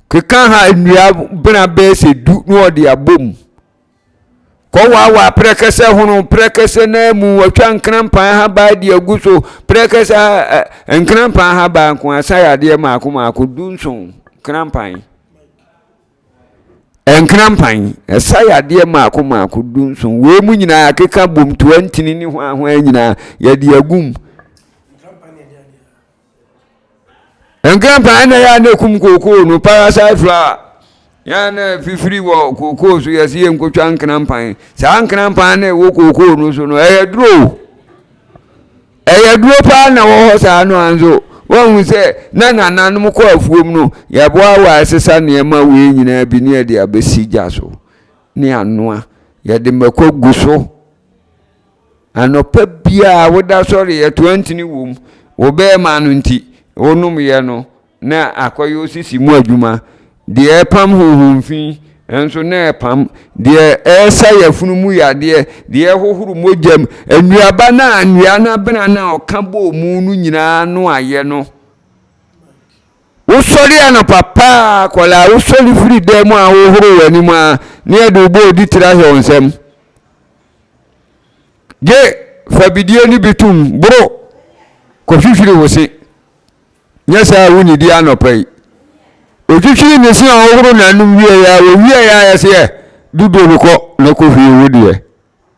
Keka ha nnua bena bɛyɛ sɛ du na ɔde abom. Kɔwaawaa prɛkɛsɛ hono, prɛkɛsɛ naa mu, watwa nkrampan ahaban de agu so. Prɛkɛsɛ nkrampan ahaban nko asa yadeɛ maako maako dunson nkrampan. Nkrampan, ɛsa yadeɛ mmaako mmaako dunson. Wei mu nyinaa akeka bom toa ntini ne hwanhwan nyinaa yɛde agum. Nkrampan na yɛ a na ekum kookoo no parasite flower. Yɛ a na fifiri wɔ kookoo so yɛsi yɛ nkotwa nkrampan. Saa nkrampan na ɛwɔ kookoo no so no ɛyɛ duro. Ɛyɛ duro paa na wɔ hɔ saa no ara nso woahu sɛ na nananom kɔ afuom no yɛboaboa ɛsesa nneɛma wei nyinaa bi ne yɛde abɛsi gya so ne anoa yɛde mako gu so anɔpa biara woda sɔre yɛtoa ntini wom wo bɛrima no nti wonomyɛ no na akɔyɛ osisi mu adwuma deɛ ɛpam honhom fi. Nso na ɛpam deɛ ɛresa yafunu mu yadeɛ, deɛ ɛhohoro mogya mu, nnuaba no a nnua no abena no a ɔka bɔɔ mu no nyinaa no ayɛ no. Wosɔre anɔpa paa akwadaa, wosɔre firi dan mu a wohoro w'anim a, ne yɛde wo bɔɔ di tiri ahyɛ wo nsam. Gye fa bidie no bi tom, boro, kɔhwihwiri wo se. Nyɛ saa a wonnidi anɔpa yi. Otwitwiri ne se a ɔhoro n'anom wieeɛ a, wɔwieeɛ a yɛse ɛ, dudo no kɔ na kɔhwie wo deɛ.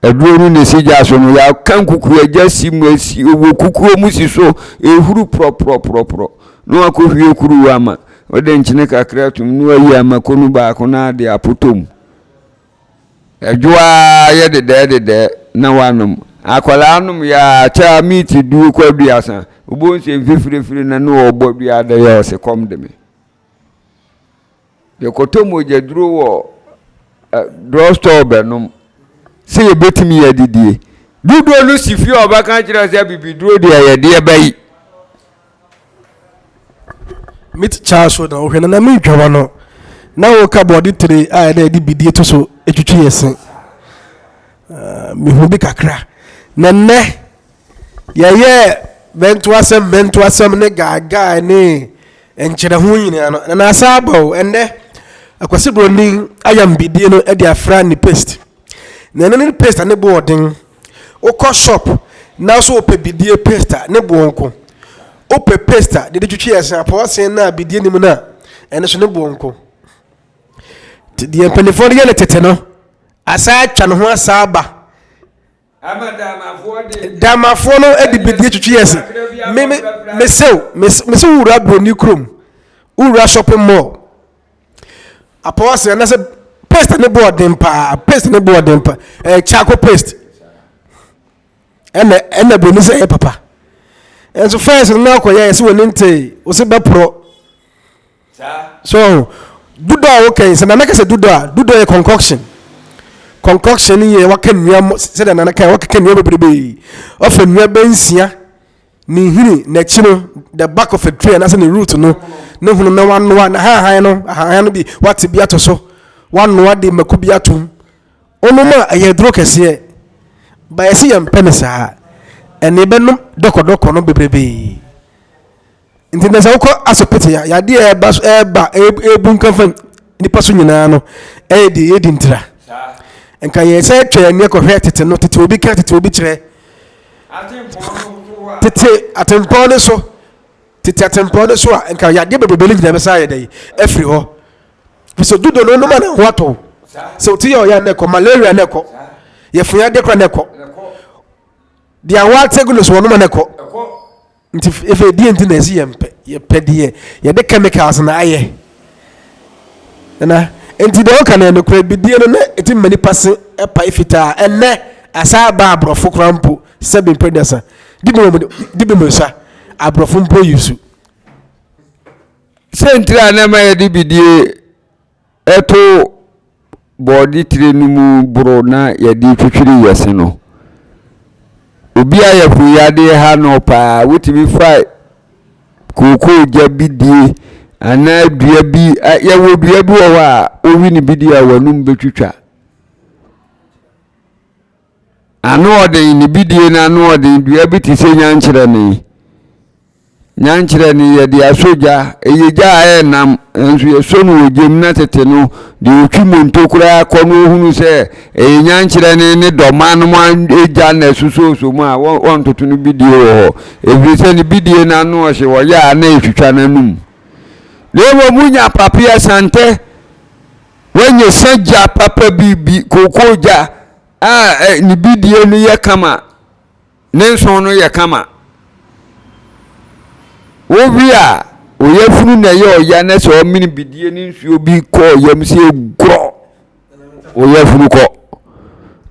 Aduro no na ɛsi gya so no, yɛaka nkukuagya si mu asi wɔ kukuo mu si so, ɛhuru prɔprɔprɔprɔ na wakɔhwie kuruwa ama. Wode nkyene kakra tom na wayi amako no baako na ade apotɔ mu. Ɛdwo ara yɛ dedɛɛ dedɛɛ na wanom. Akwadaa nom yɛ a kyɛ a meeti du kɔ aduasa. Wobɛhu sɛ mfifirifiri no na ɔrebɔ dua adɛ yɛ ɔse kɔm de me. Yɛkɔtɔ mogyaduro wɔ drug store bɛnom sɛ yɛbɛtumi adidie. Dodoɔ no si fie a ɔbɛka kyerɛ sɛ bibiduro deɛ yɛdeɛ bɛyi. Meat Charles so na wohwɛ no na mentwa w'ano na woka bɔɔde tire a ɛna yɛde bidie to so twitwi yɛ se. Mehu bi kakra. Na nnɛ yɛyɛ bɛntoasɛm bɛntoasɛm ne gaagaa ne nkyerɛho nyinaa no na asa aba o. Ɛnnɛ Akwasi Broni ayam bidie no de afra ne paste. Na ɛno ne paste a ne bo ɔden. Wokɔ shop na so wopɛ bidie paste a ne boɔ nko. Wopɛ paste a deɛ de twitwi ɛsen apɔw sen no a bidie nim no a ɛno so ne boɔ nko. Nti deɛ mpanimfoɔ no yɛ no tete no asa atwa ne ho asa aba. Damafoɔ no de bidie twitwi ɛsen. Me me mesew mese wura broni kurom wura shopping mall. Apɔw ase anaasɛ paste ne boɔ den paa paste ne boɔ den paa ɛyɛ charcoal paste ɛna ɛna broni sɛ ɛyɛ papa nso first no na akɔyɛ ɛsɛ wɔn nte wɔsi bɛporɔ so dudɔ a wɔka yi sɛ nana kɛsɛ dudɔ a dudɔ yɛ concoction concoction yɛ waka nnua sɛdeɛ nana kan wakeka nnua bebrebe ɔfɛ nnua bɛnsia. Ne nhini, n'akyi no, the back of a tree anaasɛ ne root no, ne hono na wanoa n'ahahan no, ahahan no bi wate bi ato so, wanoa de mako bi atom. Onom a ɛyɛ aduro kɛseɛ, ba yɛsi yɛn mpɛ ne saa, ɛne bɛnom dɔkɔdɔkɔ no bebrebee. Nti na sɛ wokɔ asopiti a, yadeɛ a ɛba so ɛba ɛbu nkafa nipa so nyinaa no, ɛyɛ deɛ yɛdi ntira. Nka yɛ sɛ twɛ ani kɔhwɛ tete no, tete obi ka, tete obi kyerɛ. Tete atempɔn no so, tete atempɔn no so a, nka yadeɛ bebrebe no nyinaa bɛsa ayɛ dɛ afiri hɔ. Fisɛ dudo no nom a na ho atɔ. Sɛ ɔti yɛ ɔyɛ na ɛkɔ, malaria na ɛkɔ, yɛfo yadeɛ kora na ɛkɔ. Deɛ awɔ ate gu no so wɔnom a na ɛkɔ. Nti afei deɛ nti na ɛsi yɛn pɛ yɛpɛ deɛ yɛde chemicals na ayɛ na nti deɛ ɔka no ɛnokorɛ bidie no na ɛti ma nipa se ɛpae fitaa ɛnɛ asa aba aborɔfo koraa mpo sɛbi mpɛ dasa dibi mu nsa aborɔfo mpo yusu. Sɛntiri a na ɛma yɛde bidie to bɔɔde tire no mu boro na yɛde twitwiri yɛ se no. Obi a yafunu yadeɛ ha no paa, wotumi fa kookoo gya bi die anaa dua bi, yɛwɔ dua bi wɔ hɔ a wowe ne bi di a w'anum bɛtwitwa. Ano ɔden, ne bidie no ano ɔden, dua bi te sɛ nyankyerɛne. Nyankyerɛ no yɛde asɔ gya, ɛyɛ gya a ɛyɛ nam, nanso yɛsɔ no wɔ gya mu na tete no, deɛ ɔtwi monto koraa kɔ no ɔhunu sɛ ɛyɛ nyankyerɛ ne ne dɔma nom gya na ɛsosɔsɔ mu a wɔntoto no bidie wɔ hɔ, ɛfiri sɛ ne bidie no ano ɔhye, wɔyɛ a na ɛtwitwa n'anum. Na mmom wonya papeɛ santɛ, woanya sa gya papa bi, bi kookoo gya a ne bidie no yɛ kama. Ne nson no yɛ kama. Wowe a, wo yafunu na ɛyɛ ɔya na sɛ ɔmene bidie ne nsuo bi kɔ yam sɛ gorɔ, wo yafunu kɔ.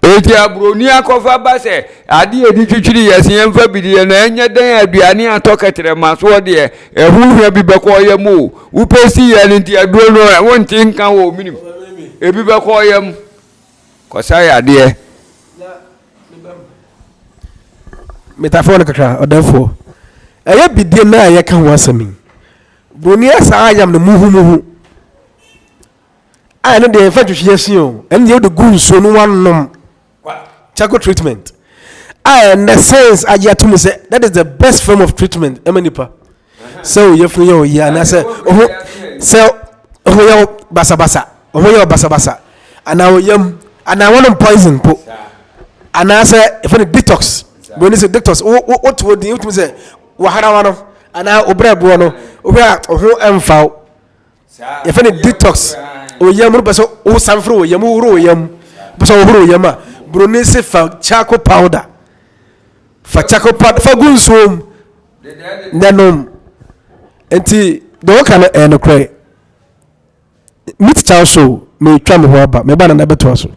Eti aburoni akɔfa ba sɛ ade a yɛde twitwiri yɛ se yɛmfa bidie no ɛnyɛ dɛn aduane atɔ kɛtrɛma soɔ deɛ ɛho hwa bi bɛkɔ yam o. Wopɛ si yɛ no nti aduro no wonte nka wɔ menim. Ebi bɛkɔ yam. Kɔsa yadeɛ. Metafoɔ no kakra, ɔdɛfoɔ. Ɛyɛ bidie no a yɛka ho asɛm yi. Buroni asaa ayam no muhumuhu. A ɛno deɛ yɛmfa ntwitwi yɛsi o, ɛno deɛ wode gu nsuo no wanom. Charcoal treatment a ɛnɛ science agye ato mu sɛ that is the best form of treatment ɛma nipa. Sɛ wo yafunu yɛ wo ya anaasɛ wo sɛ wo yɛ wo basabasa, wo ho yɛ wo basabasa anaa wo yam anaa wɔnom poison po anaasɛ yɛfrɛ no detox. Buroni sɛ detox wo wo wote wo din wotumi sɛ waharawa no anaa wo brɛboɔ no wohwɛ a wo ho ɛmfa wo. Yɛfrɛ no detox. Wo yam no pɛ sɛ wosan firi wo yam wohoro wo yam pɛ sɛ wohoro wo yam a buroni se fa charcoal powder fa charcoal powder fa gu nsuo mu na nom. Nti deɛ wɔka no ɛyɛ nokorɛ. Meet Charles show metwa me ho aba meba na na bɛtoa so.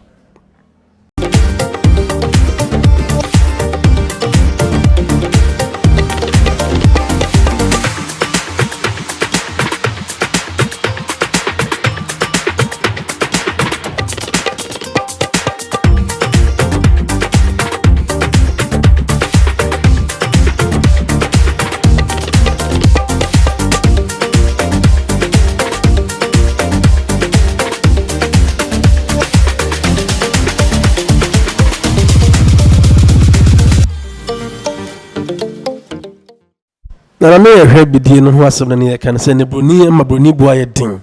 Na na ne yɛhwɛ bidie no ho asɛm na ne yɛka no sɛ ne buroni ma buroni bo ayɛ den.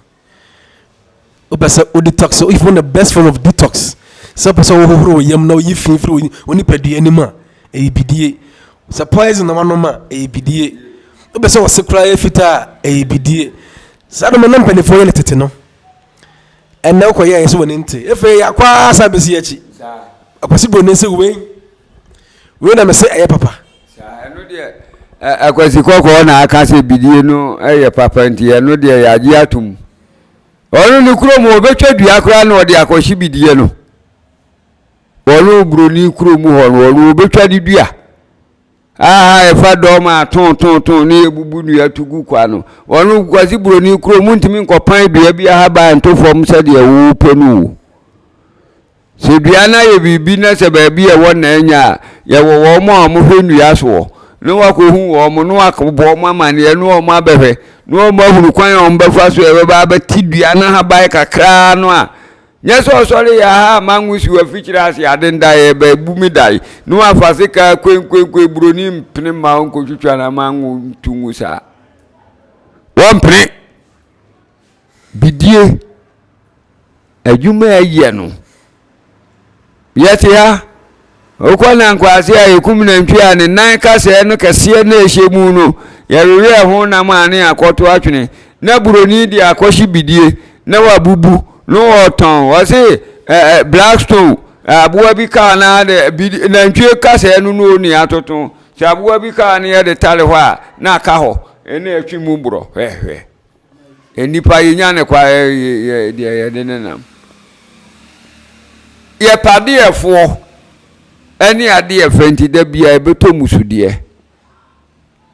Wopɛ sɛ wo detox, if you want the best form of detox, sɛ wopɛ sɛ wohohoro wo yam na woyi fi firi wo nipadua anim a, ɛyɛ bidie. Sɛ poison na wanom a, ɛyɛ bidie. Wopɛ sɛ wɔse koraa yɛ fitaa a, ɛyɛ bidie. Saa nnoɔma na mpanimfoɔ yɛ no tete no. Ɛnɛ wokɔyɛ ɛyɛ sɛ w'ani nte. Afei yɛakɔ ara san bɛsi akyi. Akwasi Broni sɛ wei, wei na mese ɛyɛ papa. Saa ɛno deɛ Akwasi Kɔkɔɔ na aka sɛ bidie no yɛ papa nti ɛno deɛ yɛagye atom. Ɔno ne kurom ɔbɛtwa dua koraa na ɔde akɔhye bidie no. Ɔno Broni kurom hɔ no ɔno ɔbɛtwa ne dua. Aha ɛfa dɔm a too too too ne yɛbubu nnua to gu kwa no. Ɔno Kwasi Broni kurom wontumi nkɔpan dua bi ahaban nto fam sɛdeɛ wopɛ no o. Sɛ dua no ayɛ biribi na sɛ baabi a ɛwɔ na anya a, yɛwɔ wɔn a wɔhwɛ nnua soɔ na wakɔhu wɔn na wakɔbɔ wɔn amaneɛ na wɔn abɛhwɛ na wɔn ahunu kwan a wɔbɛfa so a ɛbɛba abɛte dua no ahaban kakraa no a nyɛ sɛ ɔsɔre yɛ ha ama ngo si wafikyiri ase ade ndaeɛ baabu me dae na wafa sekaa kwenkwenkwen buroni mpene ma ɔnkɔtwitwa no ama ngo nto ngu saa wɔmpene bidie Adwuma a ɛyɛ no, yɛte ha, wokɔ Nankwaase a yɛkum nantwie a ne nan kasɛɛ no kɛseɛ na ɛhyɛ mu no, yɛwewe ɛho nam a ne akɔto atwene na buroni de akɔhye bidie na wabubu na ɔtɔn. Ɔse eh, Blackstone aboa bi kaa na de bidi nantwie kasɛɛ no no ni atoto. Sɛ aboa bi kaa ne yɛde tale hɔ a na aka hɔ ɛna ɛtwe mu borɔ hwɛhwɛ. Nnipa yɛnya ne kwa yɛ deɛ yɛde ne nam. Yɛpɛ adeɛfoɔ ɛne adeɛ fɛ nti da bia yɛbɛtɔ musudeɛ.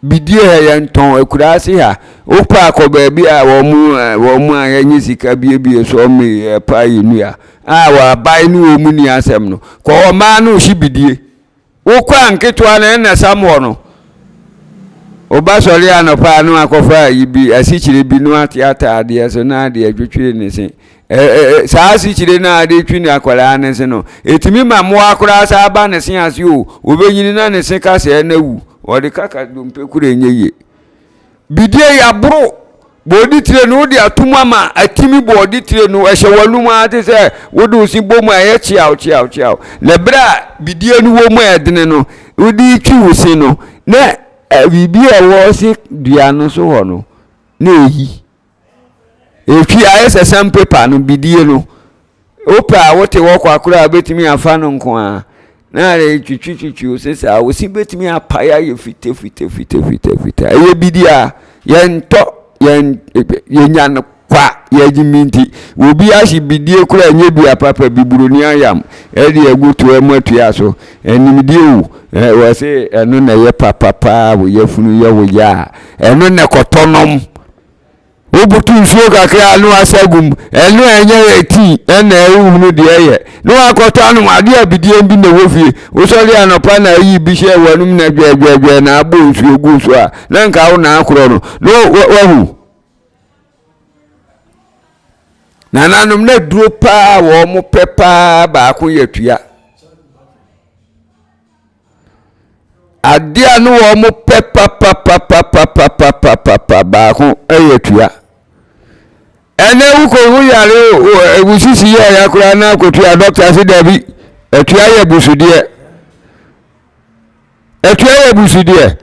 Bidie ha yɛntɔn akuraase ha. Wokɔ akɔ baabi a wɔn wɔn a yɛnye sika biebie so wɔn yɛpa yɛ nua a wɔabae ne wɔn ni asɛm no. Kɔ hɔ mmaa no hye bidie. Wokɔ a nketewa no ɛna sam hɔ no. Woba sɔre anɔpa a na wakɔfa ayi bi asikyire bi na wate ataadeɛ so na adeɛ atwitwiri ne se. Saa asikyire no a ade twi ne akwadaa ne se no, ɛtumi ma mmoa koraa saa ba ne se ase o. Wɔbɛnyini na ne se kasɛɛ no awu. Wɔde kaka dompe koro ɛnyɛ yie. Bidie yɛaboro bɔɔde tire no wode ato mu ama atimi bɔɔde tire no ɛhyɛ w'anum ara te sɛ wode wo se bɔ mu a ɛyɛ kyeaw kyeaw kyeaw na berɛ a bidie no wɔ mu a ɛdene no wode twi wo se no na biribi a ɛwɔ se dua no so hɔ no na ɛyi Etwi ayɛ sɛ sandpaper no bidie no. Wopɛ a wote hɔ kwa koraa a wobɛtumi afa no nko ara na ɛtwitwitwitwi wo se saa. Wo se bɛtumi apae ayɛ fita fita fita fita fita. Ɛyɛ bidie a yɛntɔ yɛn yɛnya no kwa yɛgye mi nti. Obi ahye bidie koraa ɛnyɛ dua papa bi buroni ayam ɛde agu toa mu atua so. Animdie o wɔ se ɛno na ɛyɛ papa paa wo yafunu yɛ wo ya a ɛno na ɛkɔtɔ nom. Wobutu nsuo kakra na wasa agu mu. Ɛno a ɛnyɛ yɛ tii ɛna ɛwohunu deɛ ɛyɛ. Na wakɔtɔ anom adeɛ a bidie bi na ɛwɔ fie. Wosɔre anɔpa na ayi bi hyɛ w'anum na dwɛdwɛdwɛ na abɔ nsuo gu so a na nka wo na akorɔ no. Na wahu. Nananom na duro paa wɔn pɛ paa baako yɛ tua. Adeɛ a ne wɔn pɛ papapapapapapapa baako yɛ tua. Ɛnɛ wokɔ wo yare wo sisi yɛ ɔya koraa na akɔtua dɔkta se dabi atua yɛ busudeɛ. Atua yɛ busudeɛ.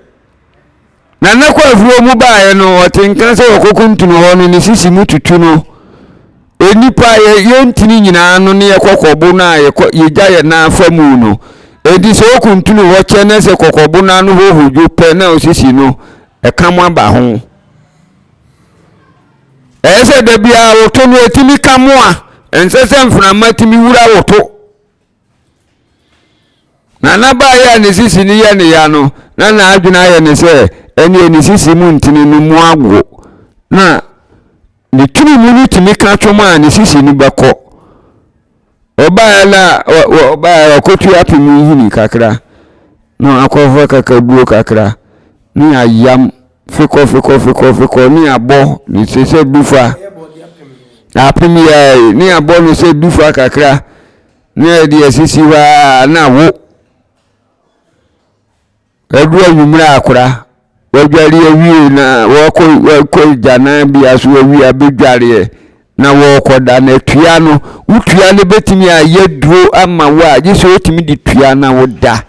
Na ne kɔ afuo mu baeɛ no, ɔte nka sɛ ɔkɔkuntunu hɔ no, ne sisi mu tutu no. Nnipa yɛ yɛn ntini nyinaa no ne yɛ kɔkɔbo no a yɛkɔ yɛgya yɛn nan fa mu no. Enti sɛ ɔkuntunu hɔ kyɛ na sɛ kɔkɔbo no ano hɔ hodwo pɛ na osisi no, ɛka mo aba ho. Ɛyɛ sɛ da biara woto no ɛtumi ka mo a, ɛnsɛ sɛ mframa tumi wura wo to. Na n'abaayɛ a ne sisi no yɛ ne ya no, na n'adwene ayɛ ne sɛ ɛneɛ ne sisi mu ntini no mu ago, na ne tiri mu no tumi ka twom a ne sisi no bɛkɔ. Ɔbaeɛ na ɔbaeɛ ɔkɔtu apem nhini kakra, na akɔfa kakaduro kakra, ne ayam fekɔ fekɔ fekɔ fekɔ ne abɔ ne sɛ sɛ dufa apem yɛ ne abɔ no sɛ dufa kakra. Na yɛde asisi hɔ ara na wo ɛdu anwummerɛ akora wadware awie na wɔkɔ wɔkɔ gyananbea so awie abɛdwareɛ na wɔrekɔda na tua no wotua no bɛtumi ayɛ duro ama wo a gye sɛ wotumi de tua na woda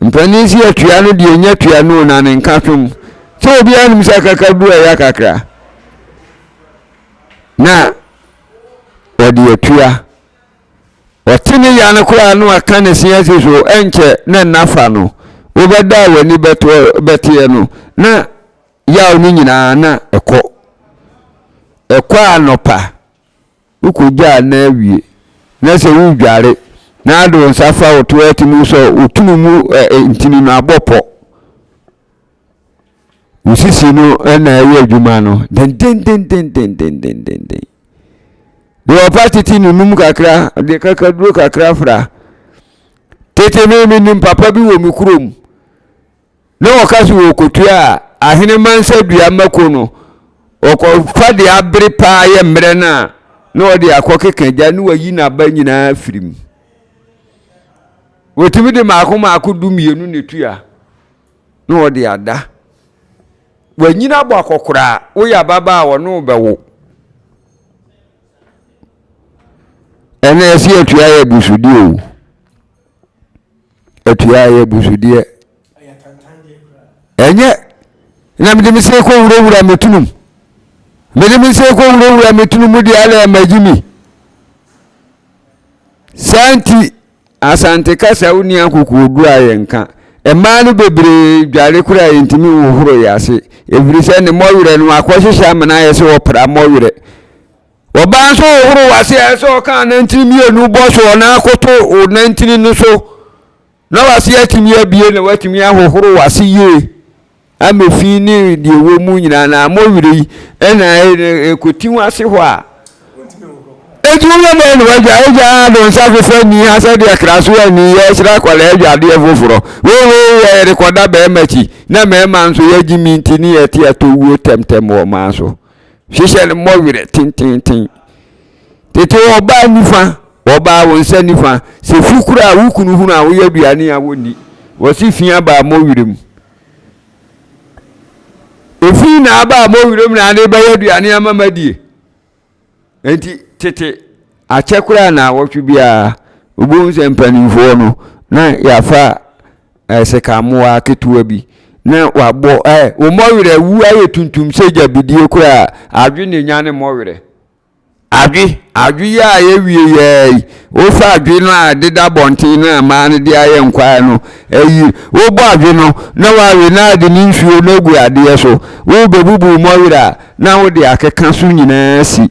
Mpanin se atua no deɛ nya tua no na ne nka tom sɛ obiara nim sɛ akakaduro ɛya kakra na wɔde atua ɔte ne ya no koraa no aka ne se asi so ɛnkyɛ na nna fa no wobɛda a w'ani bɛteɛ no na yaw no nyinaa na ɛkɔ ɛkɔ anɔpa Wokogyaa na awie, na sɛ woredware na ade wo nsa fa wo toɛt mu sɛ wo tunu mu ntini no abɔ pɔ. Wo sisi no na ɛyɛ adwuma no dendendendendendendenden. Deɛ ɔpa tete no num kakra, de kakaduro kakra fra. Tete me menim papa bi wɔ me kurom. Na wɔka sɛ wɔrekɔtua a, ahenemma nsa dua mako no, wɔkɔfa deɛ abere paa yɛ mmerɛ no a, na wɔde akɔkeka gya na wɔayi n'aba nyinaa afiri mu. Wɔtumi de mmaako mmaako 12 na ɛtua na wɔde ada. Wɔanyini abɔ akɔkoraa, woyɛ ababaa a wɔne wo bɛwo. Ɛnna ɛsɛ atua yɛ abusudeɛ o. Atua yɛ abusudeɛ. Ɛnyɛ na mede me se kɔ wurawura me tunum. Mede me se kɔ wurawura me tunum mu deɛ ala ɛmagye mi. Saa nti Asante kasa wo ni akokoɔduro a yɛnka. Mmaa no bebree dware koraa yɛntumi nhohoro yɛ ase. Ɛfiri sɛ ne mmɔwerɛ no akɔhyehyɛ amena ayɛ sɛ ɔpra mmɔwerɛ. Ɔbaa nso hohoro w'ase a ɛsɛ ɔka anantini mmienu bɔ so ɔna akoto wo nantini no so na w'ase atumi abie na watumi ahohoro w'ase yie ama fi ne deɛ ɛwɔ mu nyinaa na amɔ werɛ yi ɛna ɛkɔti w'ase hɔ a eti woyɛ dɛn na wagya agya de nsa fefa ni ha sɛdeɛ kra so ani yɛ hyerɛ akwadaa adwadeɛ foforɔ wowei yɛ yɛde kɔda bɛrima akyi na mmarima nso yɛgye mi nti ne yɛte atɔ wuo tɛmtɛm wɔ maa so Hyehyɛ no mmɔ werɛ tenteenten. Tete ɔbaa nifa, ɔbaa wo nsa nifa. Sɛ fi koro a wo kunu hunu a woyɛ aduane a wɔnni. Wɔse fi aba mmɔ werɛ mu. Efi na aba mmɔ werɛ mu na ade bɛyɛ aduane ama madie. Enti tete akyɛ koraa naawɔtwe biara, wobɛhu sɛ mpanimfoɔ no na yɛafa sekammoa ketewa bi na wabɔ ɛ wo mmɔwerɛ awu ayɛ tuntum sɛ gyabidie koraa adwe na ɛnya ne mmɔwerɛ adwe adwe yi a yɛwie yɛɛ yi wofa adwe no a deda bɔnten no a mmaa no de ayɛ nkwae no ayi wobɔ adwe no na wawe na ade ne nsuo no agu adeɛ so wobɛbubu mmɔwerɛ a na wode akeka so nyinaa si.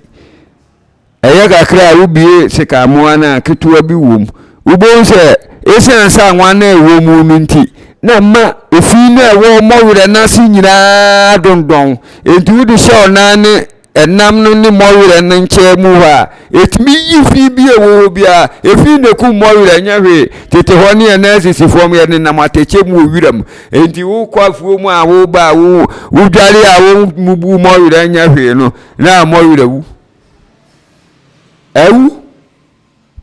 Ɛyɛ kakra a wobue sekammoa no a ketewa bi wom. Wobɛhu sɛ ɛsiane sɛ anwa no a ɛwɔ mu no nti, na ɛma efi no a ɛwɔ mmɔwerɛ no ase nyinaa dondɔn. Enti wode hyɛ ɔnan ne ɛnam no ne mmɔwerɛ no nkyɛn mu hɔ a, ɛtumi yi fi bi a ɛwɔ hɔ biara. Efi na ɛkum mmɔwerɛ nyɛ hwee. Tete hɔ ne yɛn nan sisi fam, yɛnenam atɛkyɛ mu wɔ wiram. Enti wokɔ afuo mu a woba a wodware a wommubu mmɔwerɛ nyɛ hwee no, na mmɔwerɛ wu. Awu.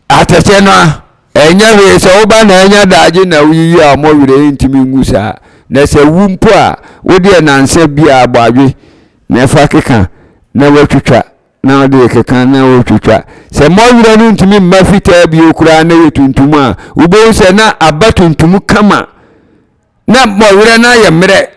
Atɛkyɛ no a, ɛnyɛ hwee sɛ woba na anya daagye na woyiyi a ɔmɔ werɛ ntumi ngu saa. Na sɛ wu mpo a, wo deɛ nansa biara bɔ adwe na ɛfa keka na woatwitwa na wode rekeka na woretwitwa. Sɛ mmɔwerɛ no ntumi mma fitaa bio koraa na ɛyɛ tuntum a, wobɛhu sɛ na aba tuntum kama na mmɔwerɛ no ayɛ mmerɛ.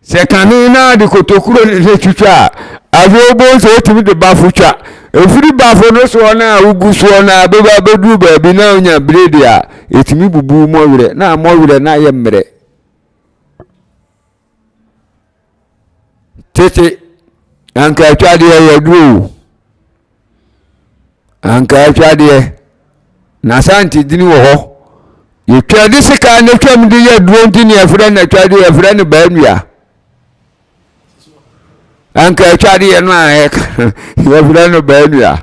Sɛ kane na de kotokuro ne ne twitwa a, afei wobɛhu sɛ wotumi de bafo twa. Ɛfiri bafo no soɔ no a wogu soɔ no a bɛba bɛduru baabi na wonya biredi a, ɛtumi bubu mmɔwerɛ na mmɔwerɛ no ayɛ mmerɛ. Tete, anka atwadeɛ yɛ duro o. Anka atwadeɛ, na sante dini wɔ hɔ. Yɛtwa de sika ne twam de yɛ duro nti ne yɛfrɛ no atwadeɛ, yɛfrɛ no baanua. Anka atwadeɛ no a yɛfrɛ no baanua.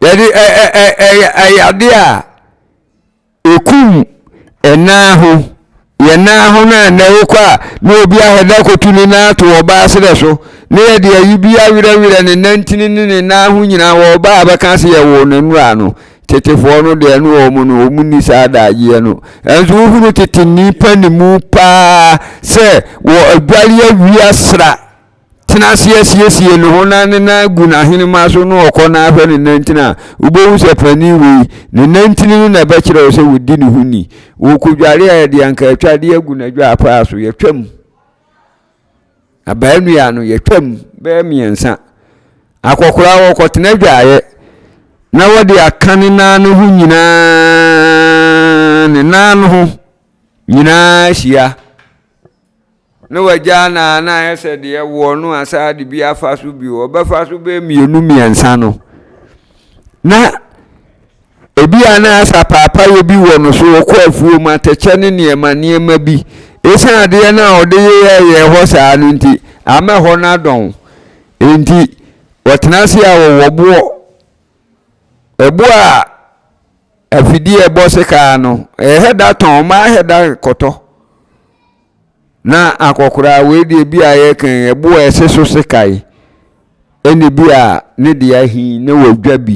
Yɛde ɛyɛ adeɛ a Ekum ɛnan ho. Yɛn nan ho no a nnɛ wokɔ a na obi ahɛ da kotu ne nan ato ɔbaa serɛ so na yɛde ayi bi awerɛwerɛ ne nantini ne ne nan ho nyinaa wɔ ɔbaa a bɛka sɛ yɛwoo no nnora no. Tetefoɔ no deɛ ne wɔn no wɔn nni saa adagyeɛ no. Ɛnso wohunu tete nnipa ne mu paa sɛ wɔ adwale awi asra. tena ase asiesie ne ho na ne nan gu n'ahenema so na ɔkɔ na ahwɛ ne nantin a, wobɛhu sɛ panin wei, ne nantini no na ɛbɛkyerɛ wo sɛ wɔdi ne ho ni. Wɔkɔdware a yɛde anka atwadeɛ agu n'adwaapaa so, yɛtwam. Abaa nnua no, yɛtwam bɛyɛ mmiɛnsa. Akɔkoraa wɔkɔtena adwaeɛ na wɔde aka ne nan no ho nyinaa, ne nan no ho nyinaa hyia. Na wagyaa no a na ayɛ sɛ deɛ woɔ no a saa de bi afa so bio ɔbɛfa so bɛyɛ mmienu mmiɛnsa no na ebi a na asa paapayɛ bi wɔ no so ɔkɔ afuo mu atɛkyɛ ne nneɛma nneɛma bi ɛsiane adeɛ no a ɔde yɛyɛ hɔ saa no nti ama hɔ no adɔn nti wɔtena ase a wɔwɔ boɔ ɛboɔ a afidie a ɛbɔ sekaa no ɛhɛ da tɔn ɔma ahɛ da kɔtɔ Na akɔkoraa wei deɛ bi a yɛka yi ɛbo a ɛse so sekae ɛne bi a ne deɛ ahi na wadwa bi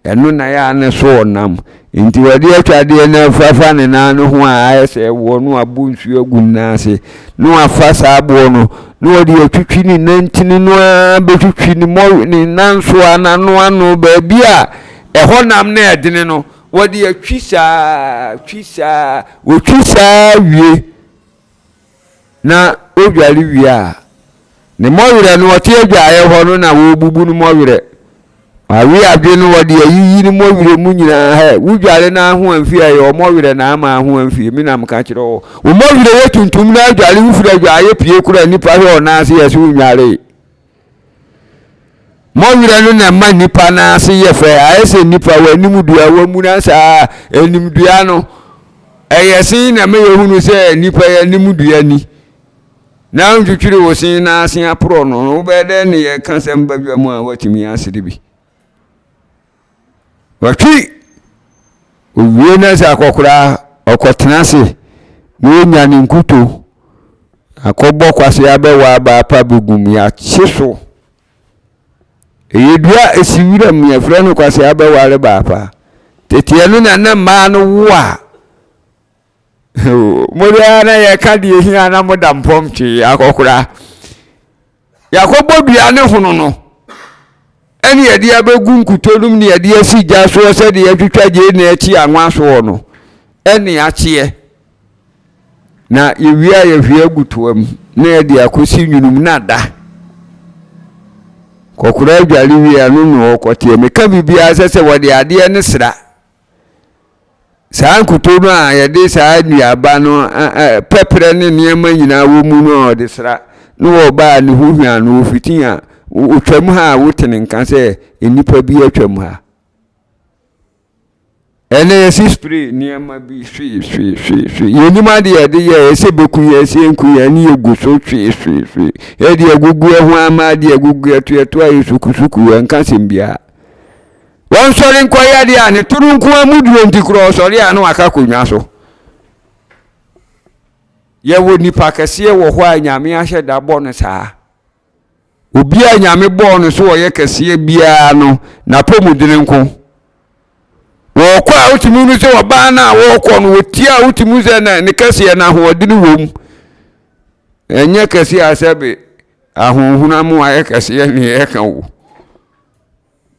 ɛno na yɛ a ne so ɔnam nti wɔde atwadeɛ no afafa ne nan no ho a ayɛ sɛ ɛwoɔ no abo nsuo agu ne nan ase na wafa saa aboɔ no na wɔde atwitwi ne nantini no ara bɛtwitwi ne mɔ ne nan so a n'ano ano baabi a ɛhɔ nam na ɛdene no Wɔde atwi saa, twi saa, wɔtwi saa wie na wɔdware wie a, ne mmɔwerɛ no ɔte adwaeɛ hɔ no na wɔrebubu no mmɔwerɛ. Wawe adwe no wɔde ayiyi ne mmɔwerɛ mu nyinaa hɛ wodware no aho amfie a ɛyɛ ɔmmɔwerɛ na ama aho amfie me na meka kyerɛ wɔ. Wo mmɔwerɛ yɛ tuntum na adware wofiri adwaeɛ pie kora nnipa hwɛ ɔnan ase yɛ sɛ wonwaree. Mɔwerɛ no na ɛma nnipa nan ase yɛ fɛ. Ayɛ sɛ nnipa wɔ anim dua, wɔamuna saa anim dua no. Ɛyɛ sen na ɛma yɛhunu sɛ nnipa yɛ anim dua ni. Na wontwitwiri wo sen na ase aporɔ no, wobɛyɛ dɛn ne yɛka sɛm badwa mu a woatumi asere bi? Watwi! Owie na sɛ akɔkoraa ɔkɔtena ase na onya ne nkuto akɔbɔ kwasea bɛwɔ aba apa bɛgum yɛakye so. Ɛyɛ dua a ɛsi wuram yɛfrɛ no kwasea bɛware baapa. Teteɛ no na na mmaa no wo a mode ara na yɛka deɛ hia na moda mpɔm twee akɔkoraa. Yɛakɔbɔ dua ne hono no ɛne yɛde abɛgu nkutoo no mu ne yɛde asi gya soɔ sɛdeɛ yɛtwitwa gyeene akyi anwa soɔ no ɛne akyeɛ na yɛwie a yɛhwie agu toa mu na yɛde akɔsi nwunu mu na ada kɔkora adware wie a no na ɔkɔteɛ meka biribiara sɛ sɛ wɔde adeɛ ne sra Saa nkutoo no a yɛde saa nnuaba no pɛprɛ ne nneɛma nyinaa wɔ mu no a ɔde sra na wɔba a ne ho hwa no wɔfiti a ɔtwam ha a wote ne nka sɛ nnipa bi atwam ha. Ɛnɛ yɛsi spray nneɛma bi hwee hwee hwee hwee yɛnim adeɛ yɛde yɛ ɛsɛ bɛku yɛ ɛsɛ nku yɛ ne yɛgu so hwee hwee hwee yɛde agugu ɛho ama adeɛ agugu ɛto ɛto ayɛ sukusuku yɛnka asɛm biara. Wɔnsɔre nkɔyɛ adeɛ a ne to no nko ara mu duro nti korɔ ɔsɔre a na waka akonnwa so. Yɛwɔ nipa kɛseɛ wɔ hɔ a Nyame ahyɛ da bɔ no saa. Obi a Nyame bɔɔ no so ɔyɛ kɛseɛ biara no, n'apɔmudene nko. Wɔkɔ a wotumi hu sɛ ɔbaa no a wɔrekɔ no, wɔtie a wotumi hu sɛ ne kɛseɛ no ahoɔdene wom. Ɛnyɛ kɛseɛ a sɛbe ahonhona mu ayɛ kɛseɛ ne ɛka o.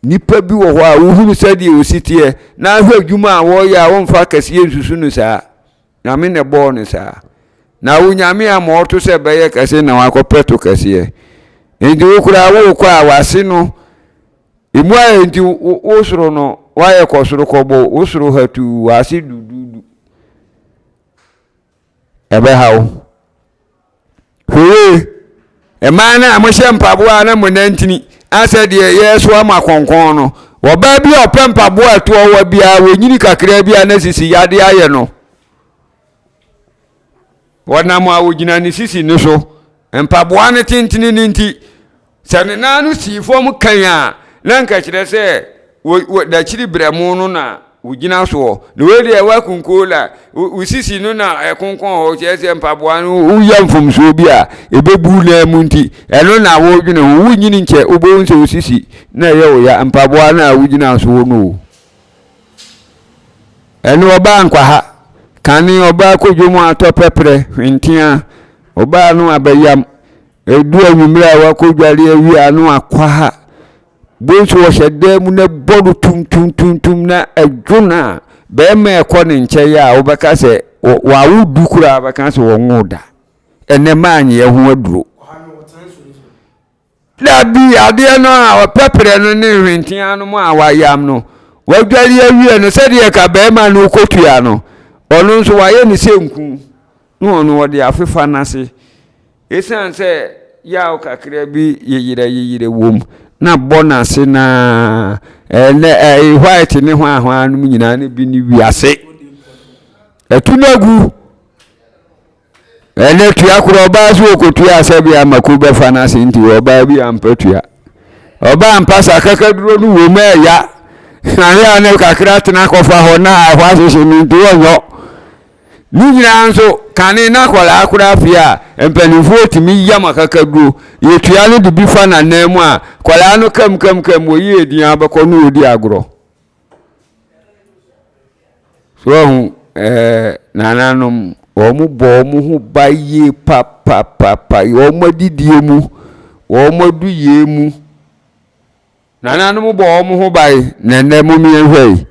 Nipa bi wɔ hɔ a wohunu sɛdeɛ ɔsi teɛ na ahwɛ adwuma a wɔreyɛ a wɔmfa kɛseɛ nsusu no saa. Nyame na ɛbɔɔ no saa. Na wo Nyame a ma ɔto sɛ bɛyɛ kɛse na wakɔpɛ to kɛseɛ. Nti wo koraa worekɔ a wase no emu ayɛ nti wo soro no wayɛ kɔ soro kɔbɔ wo soro hatuu wase dududu. Ɛbɛha wo. Hwee mmaa no a mohyɛ mpaboa a na mo nantini asɛ deɛ yɛresoa mo akɔnkɔn no ɔbaa bi a ɔpɛ mpaboa a ɛtoɔ wɔ biara wɔnyini kakraa bi a na sisi yadeɛ ayɛ no wɔnam a wɔgyina ne sisi no so mpaboa no tentene no nti Sɛ ne nan no sii fam kan a, na anka kyerɛ sɛ n'akyiri berɛmo no na wogyina soɔ. Na wei deɛ woakunko la, wo sisi no na ɛkonkɔn hɔ, kyerɛ sɛ mpaboa no woyɛ mfomsoɔ bi a ɛbɛbu nan mu nti, ɛno na wodwene ho. Wonyini nkyɛ wobɛhu sɛ wo sisi na ɛyɛ wo ya, mpaboa no a wogyina soɔ no o. Ɛne ɔbaa nkwaha, kane ɔbaa kɔ dwom atɔ pɛprɛ, hwentea, ɔbaa no abɛyam. Edu anwummere a wakɔdware awie a na wakɔ ha. Bonsu ɔhyɛ dan mu na ɛbɔ no tumtumtumtum na ɛdwo no a, bɛrima a ɛkɔ ne nkyɛn a wobɛka sɛ wawo du koraa bɛka sɛ wɔnwo da. Ɛnɛ maa nyɛ ho aduro. Dabi adeɛ no a ɔpɛprɛ no ne nhwentea no mu a wayam no, wadware awie no sɛdeɛ ka bɛrima no kɔtua no, ɔno nso wayɛ ne sɛ nku na ɔno ɔde afefa n'ase. Esiane sɛ yaw kakra bi yeyerɛyeyerɛ wom na bɔ no ase no ara, ɛnɛ ɛyi white ne hwanhwaa nom nyinaa ne bi ne wiase. Ɛtu no agu. Ɛnɛ tua korɔ ɔbaa so ɔkɔtua sɛbi amako bɛfa no ase nti ɔbaa bi ampa tua. Ɔbaa mpa sa kakaduro no wom ɛya. Ahwɛ a ne kakra tena kɔfa hɔ na ɛhɔ ahyehye no nti wɔnyɔ. Ne nyinaa nso, kane na akwadaa koraa fie a, mpanimfoɔ tumi yam akakaduro. Yɛtua no de bi fa n'anan mu a, akwadaa no kam kam kam, wɔyi edin a bɛkɔ no ɔdi agorɔ. So ahu ɛɛ nananom, wɔn bɔ wɔn ho ba yie papapapa, wɔn adidie mu, wɔn aduyie mu. Nananom bɔ wɔn ho ban, na nnɛ mommie nhwɛ yi.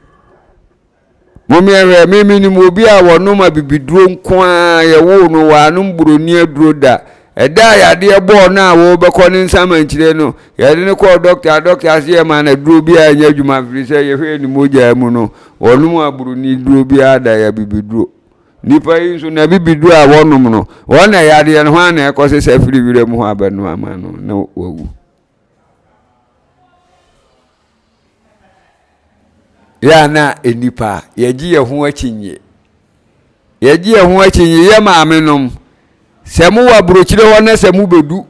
Mommie nhwɛ, me menim obi a wɔnom abibiduro nko ara, yɛwoo no wɔanom buroni aduro da. Ɛda a yadeɛ bɔɔ no a wɔrebɛkɔ ne nsamankyire no, yɛde no kɔɔ dɔkta, dɔkta se yɛma no aduro bi a ɛnyɛ adwuma firi sɛ yɛhwɛɛ ne mogya mu no, wɔnom aburoni duro biara da yɛ abibiduro. Nnipa yi nso n'abibiduro a wɔnom no, wɔn na yadeɛ no hwan na ɛkɔsesa firi wira mu hɔ abɛnom ama no na wawu. Yɛ a na nnipa yɛgye yɛn ho akyinnye. Yɛgye yɛn ho akyinnye yɛ maame nom. Sɛ mowɔ aburokyire hɔ na sɛ mobɛdu,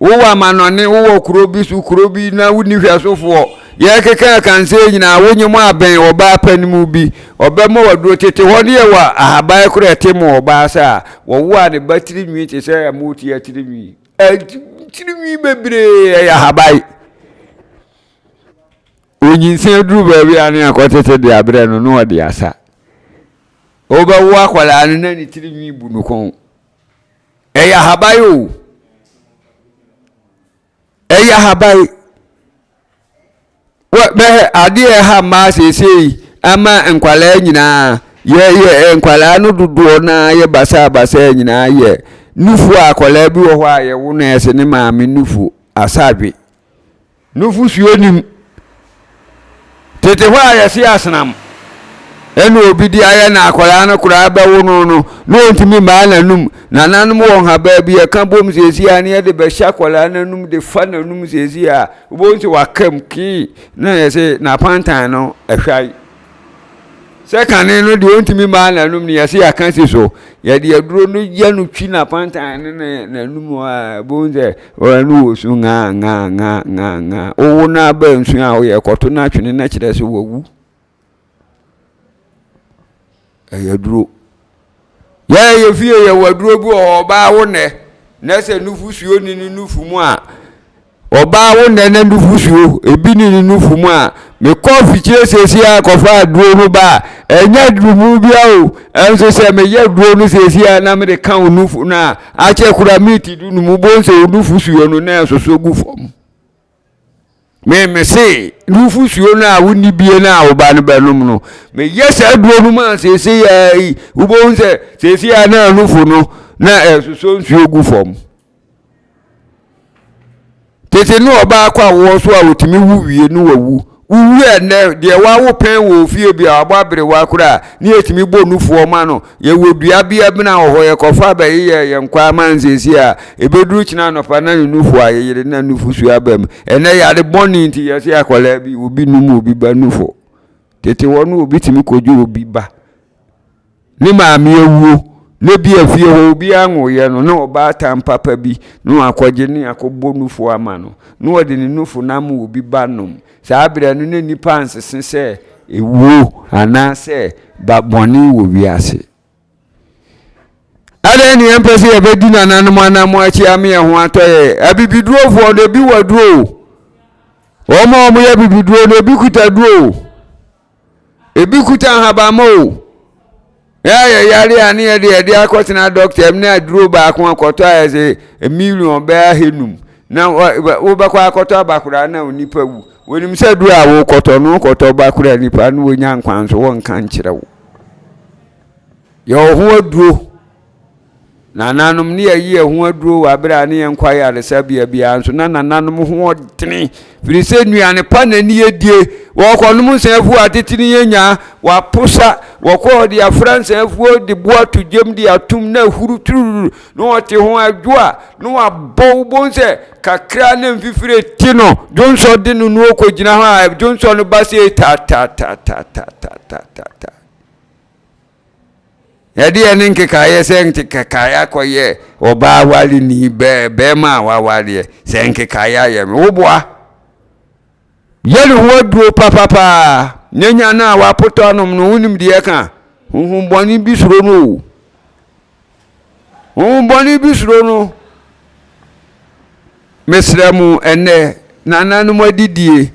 wowɔ amanɔne, wowɔ kuro bi so, kuro bi na wonni hwɛsofoɔ. Yɛkeka kansɛ nyinaa wonye mo abɛn ɔbaa panin bi, ɔbɛma waduro tete hɔ ne yɛwɔ ahaban korɔ ɛte mo ɔbaa sɛ a wɔwo a ne ba tiri nwi te sɛ ɛmotia tiri nwi. Tirinwi bebree ɛyɛ ahaban. Onyinsɛn duru baabi a ne akɔtete de abrɛ no na ɔde asa. Wobɛwo akwadaa no na ne tirinwi bu no kɔn. Ɛyɛ ahaban o. Ɛyɛ ahaban. Wɔ bɛhɛ adeɛ a ɛha mmaa seesei ama nkwadaa nyinaa yɛ yɛ nkwadaa no dodoɔ no ara yɛ basaa basaa nyinaa yɛ nufoɔ a akwadaa bi wɔ hɔ a yɛwo no ɛsɛ ne maame nufoɔ asadwe nufosuo nim tete hɔ a yɛse asenam ɛna obi de ayɛ na akwadaa no koraa bɛwo no no na ɔntumi mmaa n'anum nananom wɔ nhabaa bi ɛka bom seesei a ne yɛde bɛhyɛ akwadaa n'anum de fa n'anum seesei a Wobɛhu sɛ waka mu kee na yɛ sɛ n'apantan no ahwae. Sɛ kane no deɛ ɔntumi mmaa n'anum no yɛsɛ yɛaka si so. Yɛde aduro no yɛ no twi n'apantan ne ne n'anum a wobɛhu sɛ ɔno wɔ su ŋaa ŋaa ŋaa ŋaa ŋaa. Wowo no aba nsu a woyɛ kɔto no atwene na kyerɛ sɛ wawu. Ɛyɛ aduro. Yɛn yɛ fie yɛwɔ aduro bi wɔ hɔ ɔbaa wo nnɛ na sɛ nufusuo ni ne nufu mu a. Ɔbaa wo nnɛ na nufusuo ebi ne ne nufu mu a, mekɔ afikyire seesei a kɔfa aduro no ba a, ɛnyɛ adurumu bia o. Ɛnso sɛ meyɛ aduro no seesei a na mede ka wo nufu no a, akyɛ kora miniti du no mu bohu sɛ wo nufusuo no na ɛsoso gu fam. Me mese nufusuo no a wonni bie no a wo ba no bɛnom no, meyɛ saa aduro no ma seesei a yi, wobɛhu sɛ seesei a na nufu no na ɛsosɔ nsuo gu fam. Tete no ɔbaa kɔ awoɔ so a ɔtumi wo wie no wawu. Wowu ɛnnɛ deɛ wawo pɛn wɔ ofie bi a wabɔ aberewa koraa ne yɛtumi bɔ nufoɔ ma no. Yɛwɔ dua bi abena wɔ hɔ yɛkɔfa bɛyeyɛ yɛn kwaa ma nsiesie a ɛbɛduru kyena anɔpa na ne nufoɔ ayeyere na nufosuo aba mu. Ɛnnɛ yare bɔne nti yɛse akwadaa bi obi num obi ba nufo. Tete hɔ no obi tumi kɔgye obi ba. Ne maame awuo, na ebia fie hɔ obiara nwoeɛ no, na ɔbaatan papa bi na wakɔgye ne akɔbɔ nufoɔ ama no, na ɔde ne nufo no ama obi ba nom. Saa berɛ no, na nnipa nsese sɛ ewuo anaasɛ ba bɔne wɔ wiase. Adɛn ne yɛmpɛ sɛ yɛbɛdi nananom anammɔn akyi ama yɛn ho atɔ yɛn? Abibidurofoɔ no, ebi wɔ aduro o. Wɔn a wɔyɛ abibiduro no, ebi kuta aduro o. Ebi kuta ahabamma o. Yɛ a yɛyare a ne yɛde yɛde akɔtena dɔkta mu na aduro baako akɔtɔ a yɛsɛ million bɛyɛ ahenum na wobɛkɔ akɔtɔ abakoraa na onipa wu. Wɔnim sɛ aduro a wokɔtɔ no wokɔtɔ bakoraa nipa no wɔnya nkwa nso wɔnka nkyerɛ wo. Yɛwɔ ho aduro. Nananom ne yɛyi yɛn ho aduro wɔ abere a ne yɛn nkɔ ayaresabea biara nso na nananom ho ɔdene firi sɛ nnuane pa na ne yɛdie. Wɔkɔnom nsa afuo atete ne yɛnya wɔaposa wɔkɔ ɔde afra nsa afuo de boa to gyam de atom na ahuru tururu na wɔte ho adwo a na wɔabɔ wo bon sɛ kakra na mfifire te no dwonsɔ de no no ɔkɔgyina hɔ a dwonsɔ no ba sɛ ta ta ta ta ta ta ta ta. Ɛdeɛ ne nkekaeɛ sɛ nkekaeɛ akɔyɛ ɔbaa wareni bɛrima a wawareɛ sɛ nkekaeɛ ayɛ me woboa yɛ ne ho aduro papapaa na nya no a wapotɔ anom no wonim deɛ ɛka honhom bɔne bi suro no o honhom bɔne bi suro no mesrɛ mo ɛnɛ nananom adidie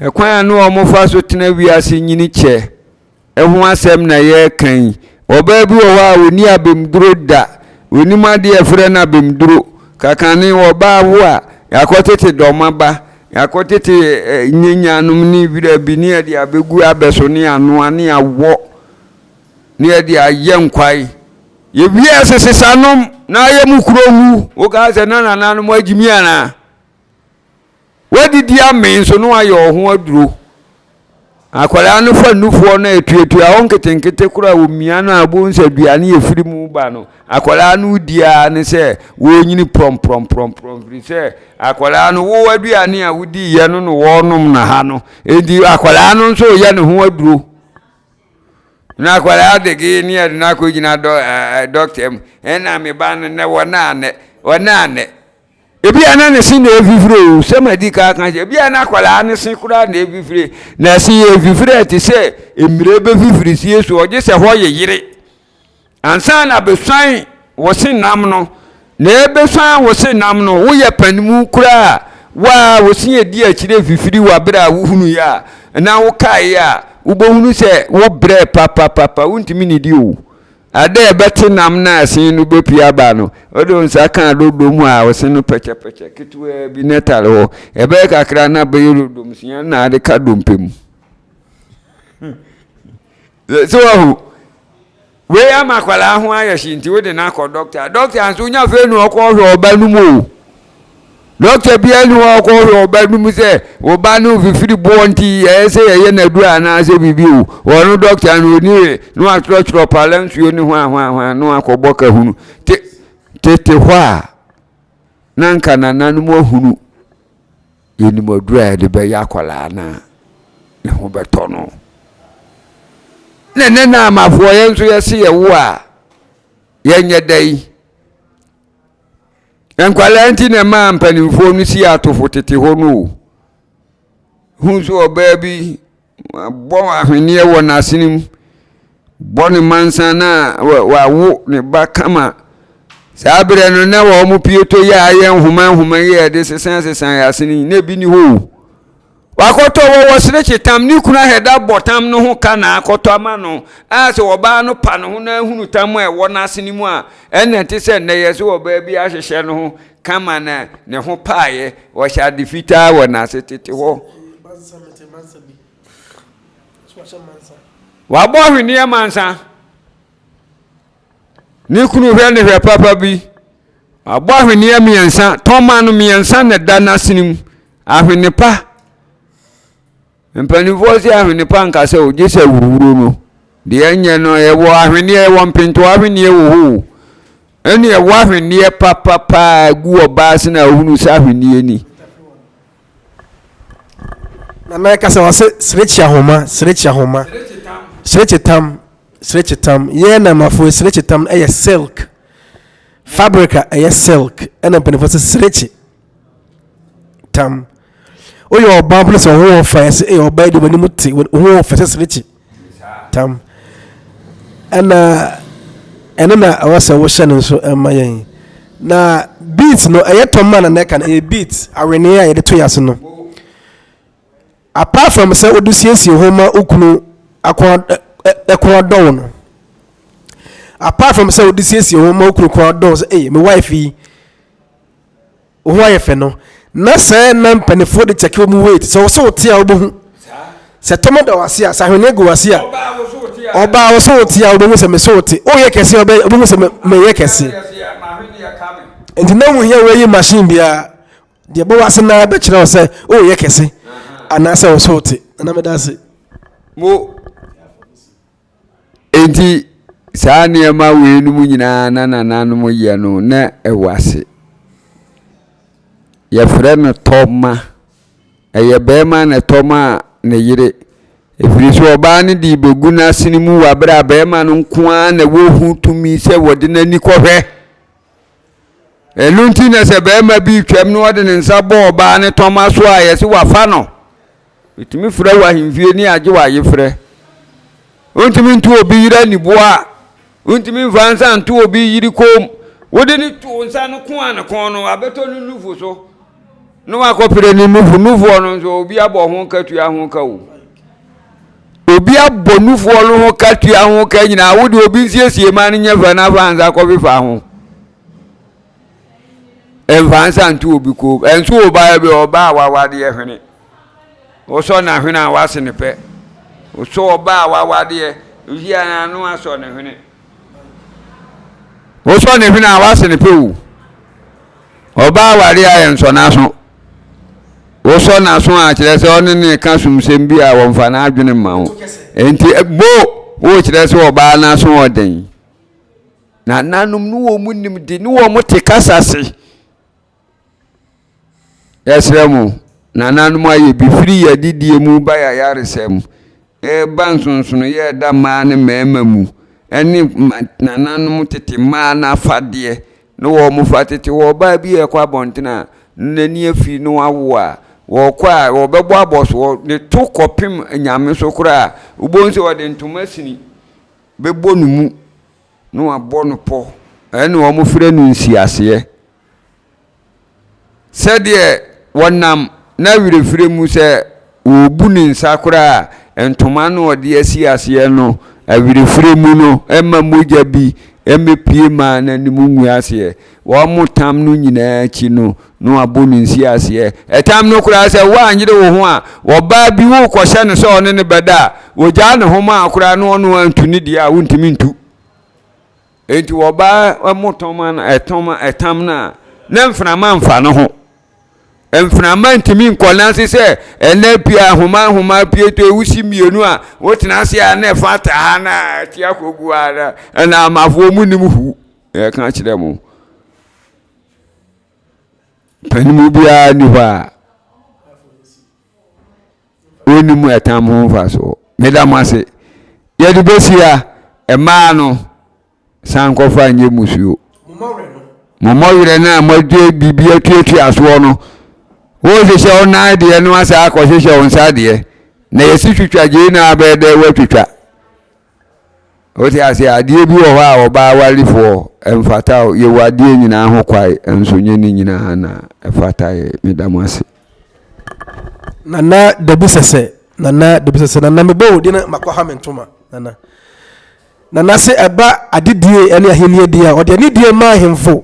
ɛkwan a ne wɔn fa so tena wiase nyini kyɛ ho asɛm na yɛreka yi. Ɔbaa bi wɔ hɔ a ɔnni abemduro da. Ɔnnim adeɛ a yɛfrɛ no abemduro. Kakane ɔbaa wo a, yɛakɔtete dɔmaba, yɛakɔtete nyanyanom ne wira bi ne yɛde abɛgu abɛ so ne anoa ne awɔ ne yɛde ayɛ nkwae. Yɛwie a sesesa nom na ayɛ mu kuro ngu. Wokaa sɛ na nananom agyimi anaa? Woadidi amee nso na woayɛ wo ho aduro. Akwadaa no fa nufoɔ no a ɛtuatua hɔ nketenkete koraa wɔmia no a wobɛhu sɛ aduane yɛ firi mu ba no. Akwadaa no di ara ne sɛ wɔrenyini prɔmprɔmprɔmprɔm firi sɛ akwadaa no wo aduane a wodiiɛ no na wɔrenom no ha no. Enti akwadaa no nso reyɛ ne ho aduro. Na akwadaa de ge ne yɛde no akɔgyina dɔ ɛɛ dɔkta mu. Ɛna me ba no nɛ wɔn a nɛ wɔn a nɛ. Ebia na ne se na efifire o, sɛ madi kan aka sɛ ebia na akwadaa ne se koraa na efifire, na ɛse yɛ efifire a ɛte sɛ mmire bɛfifiri sie so, ɔgye sɛ hɔ yeyere ansa na bɛsuan wo se nam no, na ɛbɛsuan wo se nam no, woyɛ panimu koraa a, waa wo se edi akyire fifiri wɔ abere a wohunu yɛ a, na wokaeɛ a, wobɛhunu sɛ wobrɛ papapapa, wontumi nidi o. Ade a ɛbɛte nam na ɛsen no bepue aba no, wode wo nsa ka dodom a ɔsen no pɛkyɛpɛkyɛ ketewaa bi na ɛtare hɔ. Ɛbɛyɛ kakra na abɛyɛ dodom sia na ade ka dompe mu. So wahu? Wei ama akwadaa ho ayɛ hye nti wode no akɔ dɔkta. Dɔkta nso wonya afei na ɔkɔhwɛ ɔba no mu o. Dɔkta biara ni hɔ a ɔkɔhwɛ ɔba no mu sɛ ɔba no fifiri boɔ nti ɛyɛ sɛ yɛyɛ no aduro anaasɛ biribi o. Ɔno dɔkta no ɔni we na watwerɛtwerɛ pala nsuo ne hwan hwan hwan na wakɔbɔ kahunu. Te tete hɔ a na nka nananom ahunu yɛnim aduro a yɛde bɛyɛ akwadaa no a ne ho bɛtɔ no. Na ɛnɛ na amafoɔ yɛn nso yɛse yɛwo a yɛnyɛ dɛ yi. Nkwadaa nti na ɛmaa mpanimfoɔ no si atofo tete hɔ no o. Hu sɛ ɔbaa bi wabɔ ahweneɛ wɔ n'asene mu, bɔ ne mansa na wawo ne ba kama. Saa berɛ no na wɔn pieto yɛ a ayɛ nhoma nhoma yi a yɛde sesasesa yɛn asene yi, na ebi nni hɔ o. Wakɔtɔ wɔwɔ serekye tam, ne kunu ahɛda bɔ tam no ho ka na akɔtɔ ama no a sɛ ɔbaa no pa ne ho na ahunu tam a ɛwɔ n'asene mu a, ɛnna ɛte sɛ nnɛ yɛ sɛ ɔbaa bi ahyehyɛ ne ho kama na ne ho paeɛ, ɔhyɛ ade fitaa wɔ n'ase tete hɔ. Wabɔ ahweneɛ mansa. Ne kunu hwɛ ne hwɛ papa bi. Wabɔ ahweneɛ mmiɛnsa, tɔma no mmiɛnsa na ɛda n'asene mu. Ahwene pa. Mpanimfoɔ sɛ ahwene pa nka sɛ ogye sɛ wuruwuro no. Deɛ ɛnyɛ no ɛwɔ ahweneɛ ɛwɔ mpintoa ahweneɛ wɔ hɔ o. Ɛne ɛwɔ ahweneɛ papapaa gu ɔbaa sene a ohunu sɛ ahweneɛ ni. Nana ɛka sɛ ɔse serekye ahoma, serekye ahoma, serekye tam, serekye tam. Yɛn namafo serekye tam ɛyɛ silk fabric a ɛyɛ silk ɛna mpanimfoɔ sɛ serekye tam. Woyɛ ɔbaa mpo sɛ ɔho wɔ fɛ sɛ ɛyɛ ɔbaa de w'anim te ho wɔ fɛ sɛ serekye tam. Ɛna ɛno na ɛwɔ sɛ wohyɛ no nso ɛma yɛn. Na beat no ɛyɛ tɔm a na na ɛka no ɛyɛ beat aweneɛ a yɛde to yɛn ase no. Apart from sɛ wode siesie ho ma wo kunu akɔn ɛkɔn adɔ wo no. Apart from sɛ wode siesie ho ma wo kunu kɔn adɔ wo sɛ ɛyɛ me wife yi. Wo ho ayɛ fɛ no, na sɛ na mpanimfoɔ de kyɛke wɔn weight, sɛ wɔsɛ wote a wobɛhu. Sɛ tɔmɔ da w'ase a, sɛ ahweneɛ gu w'ase a, ɔbaa wo sɛ wote a wobɛhu sɛ me sɛ wote. Woyɛ kɛse a wobɛhu sɛ meyɛ kɛse. Nti na wohia wɔayi machine biara. Deɛ ɛbɔ w'ase naa bɛkyerɛ wo sɛ woyɛ kɛse anaasɛ wo sɛ wote. Nana meda ase. Mo Enti saa nneɛma weinom nyinaa na nananom yɛ no na ɛwɔ ase. Yɛfrɛ no tɔma. Ɛyɛ barima na ɛtɔ ma ne yere. Ɛfiri sɛ ɔbaa no de bɛgu n'asene mu wɔ berɛ a barima no nko ara na ɛwɔ ho tumi sɛ wɔde n'ani kɔhwɛ. Ɛno nti na sɛ barima bi retwam na ɔde ne nsa bɔ ɔbaa no tɔma so a yɛse wafa no. Metumi frɛ wɔ ahemfie ne agye wɔ ayefrɛ. Wontumi nto obi yere aniboa. Wontumi mfa nsa nto obi yere kom. Wode ne to nsa no ko a ne kɔn no abɛtɔ ne nufu so na wakɔpere ne nufu. Nufoɔ no nso obi abɔ ho ka tua ho ka o. Obi abɔ nufoɔ no ho ka tua ho ka nyinaa wode obi nsiesie ma no nyɛ fɛ na afa nsa kɔfefa ho. Mfa nsa nto obi kom. Ɛnso ɔbaa bi ɔbaa a wawadeɛ hwene. Wosɔ n'ahwene a wase ne pɛ. Wosɔ ɔbaa a wawadeɛ ohyia n'ano asɔ ne hwene. Wosɔ ne hwene a wase ne pɛ o. Ɔbaa awadeɛ a yɛnsɔ n'aso. Wosɔ n'aso a kyerɛ sɛ ɔne ne ka sumsɛm bi a wɔmfa n'adwene mma ho. Enti bo wokyerɛ sɛ ɔbaa n'aso ɔden. Nananom ne wɔn nim de ne wɔn te kasa se. Yɛsrɛ mo, nananom ayɛ bi firi yɛn adidie mu ba yɛn ayaresa mu, ɛreba nsonsonoeɛ a ɛda mmaa ne mmarima mu, ɛne nananom tete mmaa no afadeɛ ne wɔn fa tete hɔ. Ɔbaa bi rekɔ abɔntene a, n'ani afi na wawo a, wɔkɔ a wɔbɛbɔ abɔsoɔ, ne to kɔpem Nyame so koraa a, wobɛhu sɛ wɔde ntoma sini bɛbɔ ne mu na wɔabɔ no pɔ. Ɛne wɔfrɛ no nsiaseɛ. Sɛdeɛ wɔnam n'awerɛfirɛ mu sɛ wɔrebu ne nsa koraa a, ntoma no a ɔde asi aseɛ no awerɛfirɛ mu no mma mogya bi mmɛpue mma n'anim ngu aseɛ. Wɔn tam no nyinaa akyi no, na wɔabɔ no nsiaseɛ. Ɛtam no koraa sɛ woanyere wo ho a, ɔbaa bi worekɔhyɛ no sɛ ɔne no bɛda a, ɔgyaa ne ho maa koraa na ɔno antu ne deɛ a, wontumi ntu. Enti ɔbaa mo tɔma no, ɛtɔma, ɛtam no a, na mframa mfa ne ho. Mframa ntumi nkɔ n'ase sɛ ɛnɛ pie ahoma ahoma pie to ewusi mmienu a wotena ase a na ɛfa ata ha na ɛte akɔgu ha na ɛna amafoɔ mu nim hu. Yɛka kyerɛ mo. Panimu biara nni hɔ a ɔnnim ɛtam ho mfasoɔ. Meda mo ase. Yɛde bɛsi ha, mmaa no san kɔfa nyɛ musuo. Mo mmɔwerɛ no a moade biribi atuatua soɔ no, wohyehyɛ wo nan deɛ no asa akɔhyehyɛ wo nsa deɛ, na yɛsi twitwa gyei na abɛyɛ dɛ woatwitwa. Wote aseɛ? Adeɛ bi wɔ hɔ a ɔbaa warefoɔ ɛmfata o. Yɛwɔ adeɛ nyinaa ho kwae nso nyɛ ne nyinaa na ɛfata yɛ. Meda mo ase. Nana dabi sɛsɛ Nana dabi sɛsɛ Nana mebɔ wo din na makɔ ha me ntoma Nana Nana se ɛba adedie ɛne ahennie deɛ a ɔde anidie ma ahemfo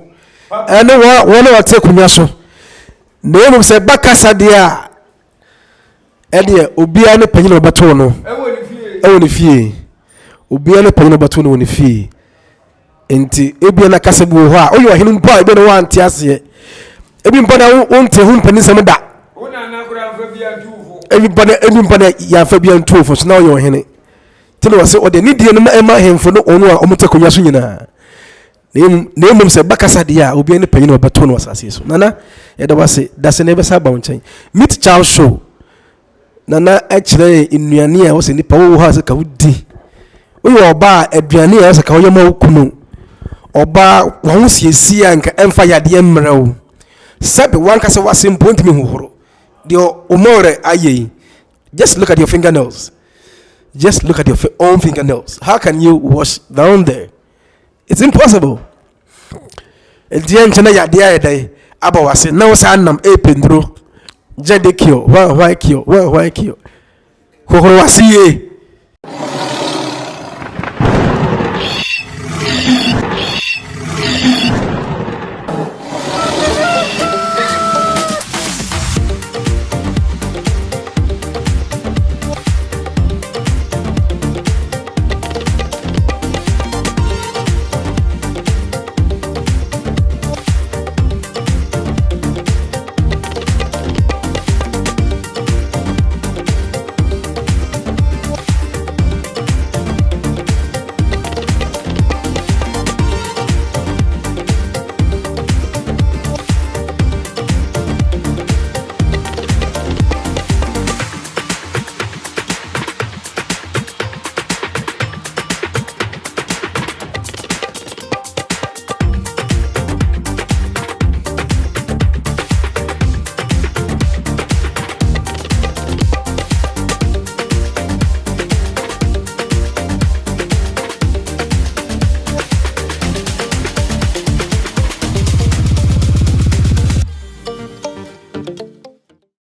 ɛne wɔn a wɔte akonnwa so na mmom sɛ ɛba kasa deɛ a ɛdeɛ obiara ne panyin a ɔbɛto no ɛwɔ ne fie obiara ne panyin a ɔbɛto no wɔ ne fie nti ebia na kasa bi wɔ hɔ a woyɛ ɔhene mpo a ebia na wante aseɛ ebi mpo na wonte ho mpanin da ebi mpo na ebi mpo na yɛafa bi antu fo so na ɔyɛ ɔhene nti na wɔsɛ ɔde ne die no ma ahemfo no wɔn a wɔte akonnwa so nyinaa Na mmom, na mmom sɛ ɛba kasa deɛ a, obiara ne panyin a ɔbɛto no wɔ asase so. Nana, yɛda wo ase. Dase na yɛbɛsa aba wo nkyɛn. Meet Charles Show. Nana kyerɛ yɛn nnuane a ɛwɔ sɛ nipa wowɔ hɔ a sɛ ka wodi. Woyɛ ɔbaa a, aduane a ɛwɔ sɛ ka woyɛ ma wo kunu. Ɔbaa, w'ahosiesie a nka ɛmfa yadeɛ mmerɛ wo. Sɛbe w'ankasa w'ase mpo ntumi nhohoro. Deɛ wo mɔwerɛ ayɛ yi, just look at your fingernails. Just look at your own fingernails. How can you wash down there? It's impossible. Nti yɛn nkyɛn na yadeɛ ayɛ dɛn aba wase na wosan nam ɛrepɛ nnuro gyɛ de cure hwan hwan cure hwan hwan cure hohoro wase yie.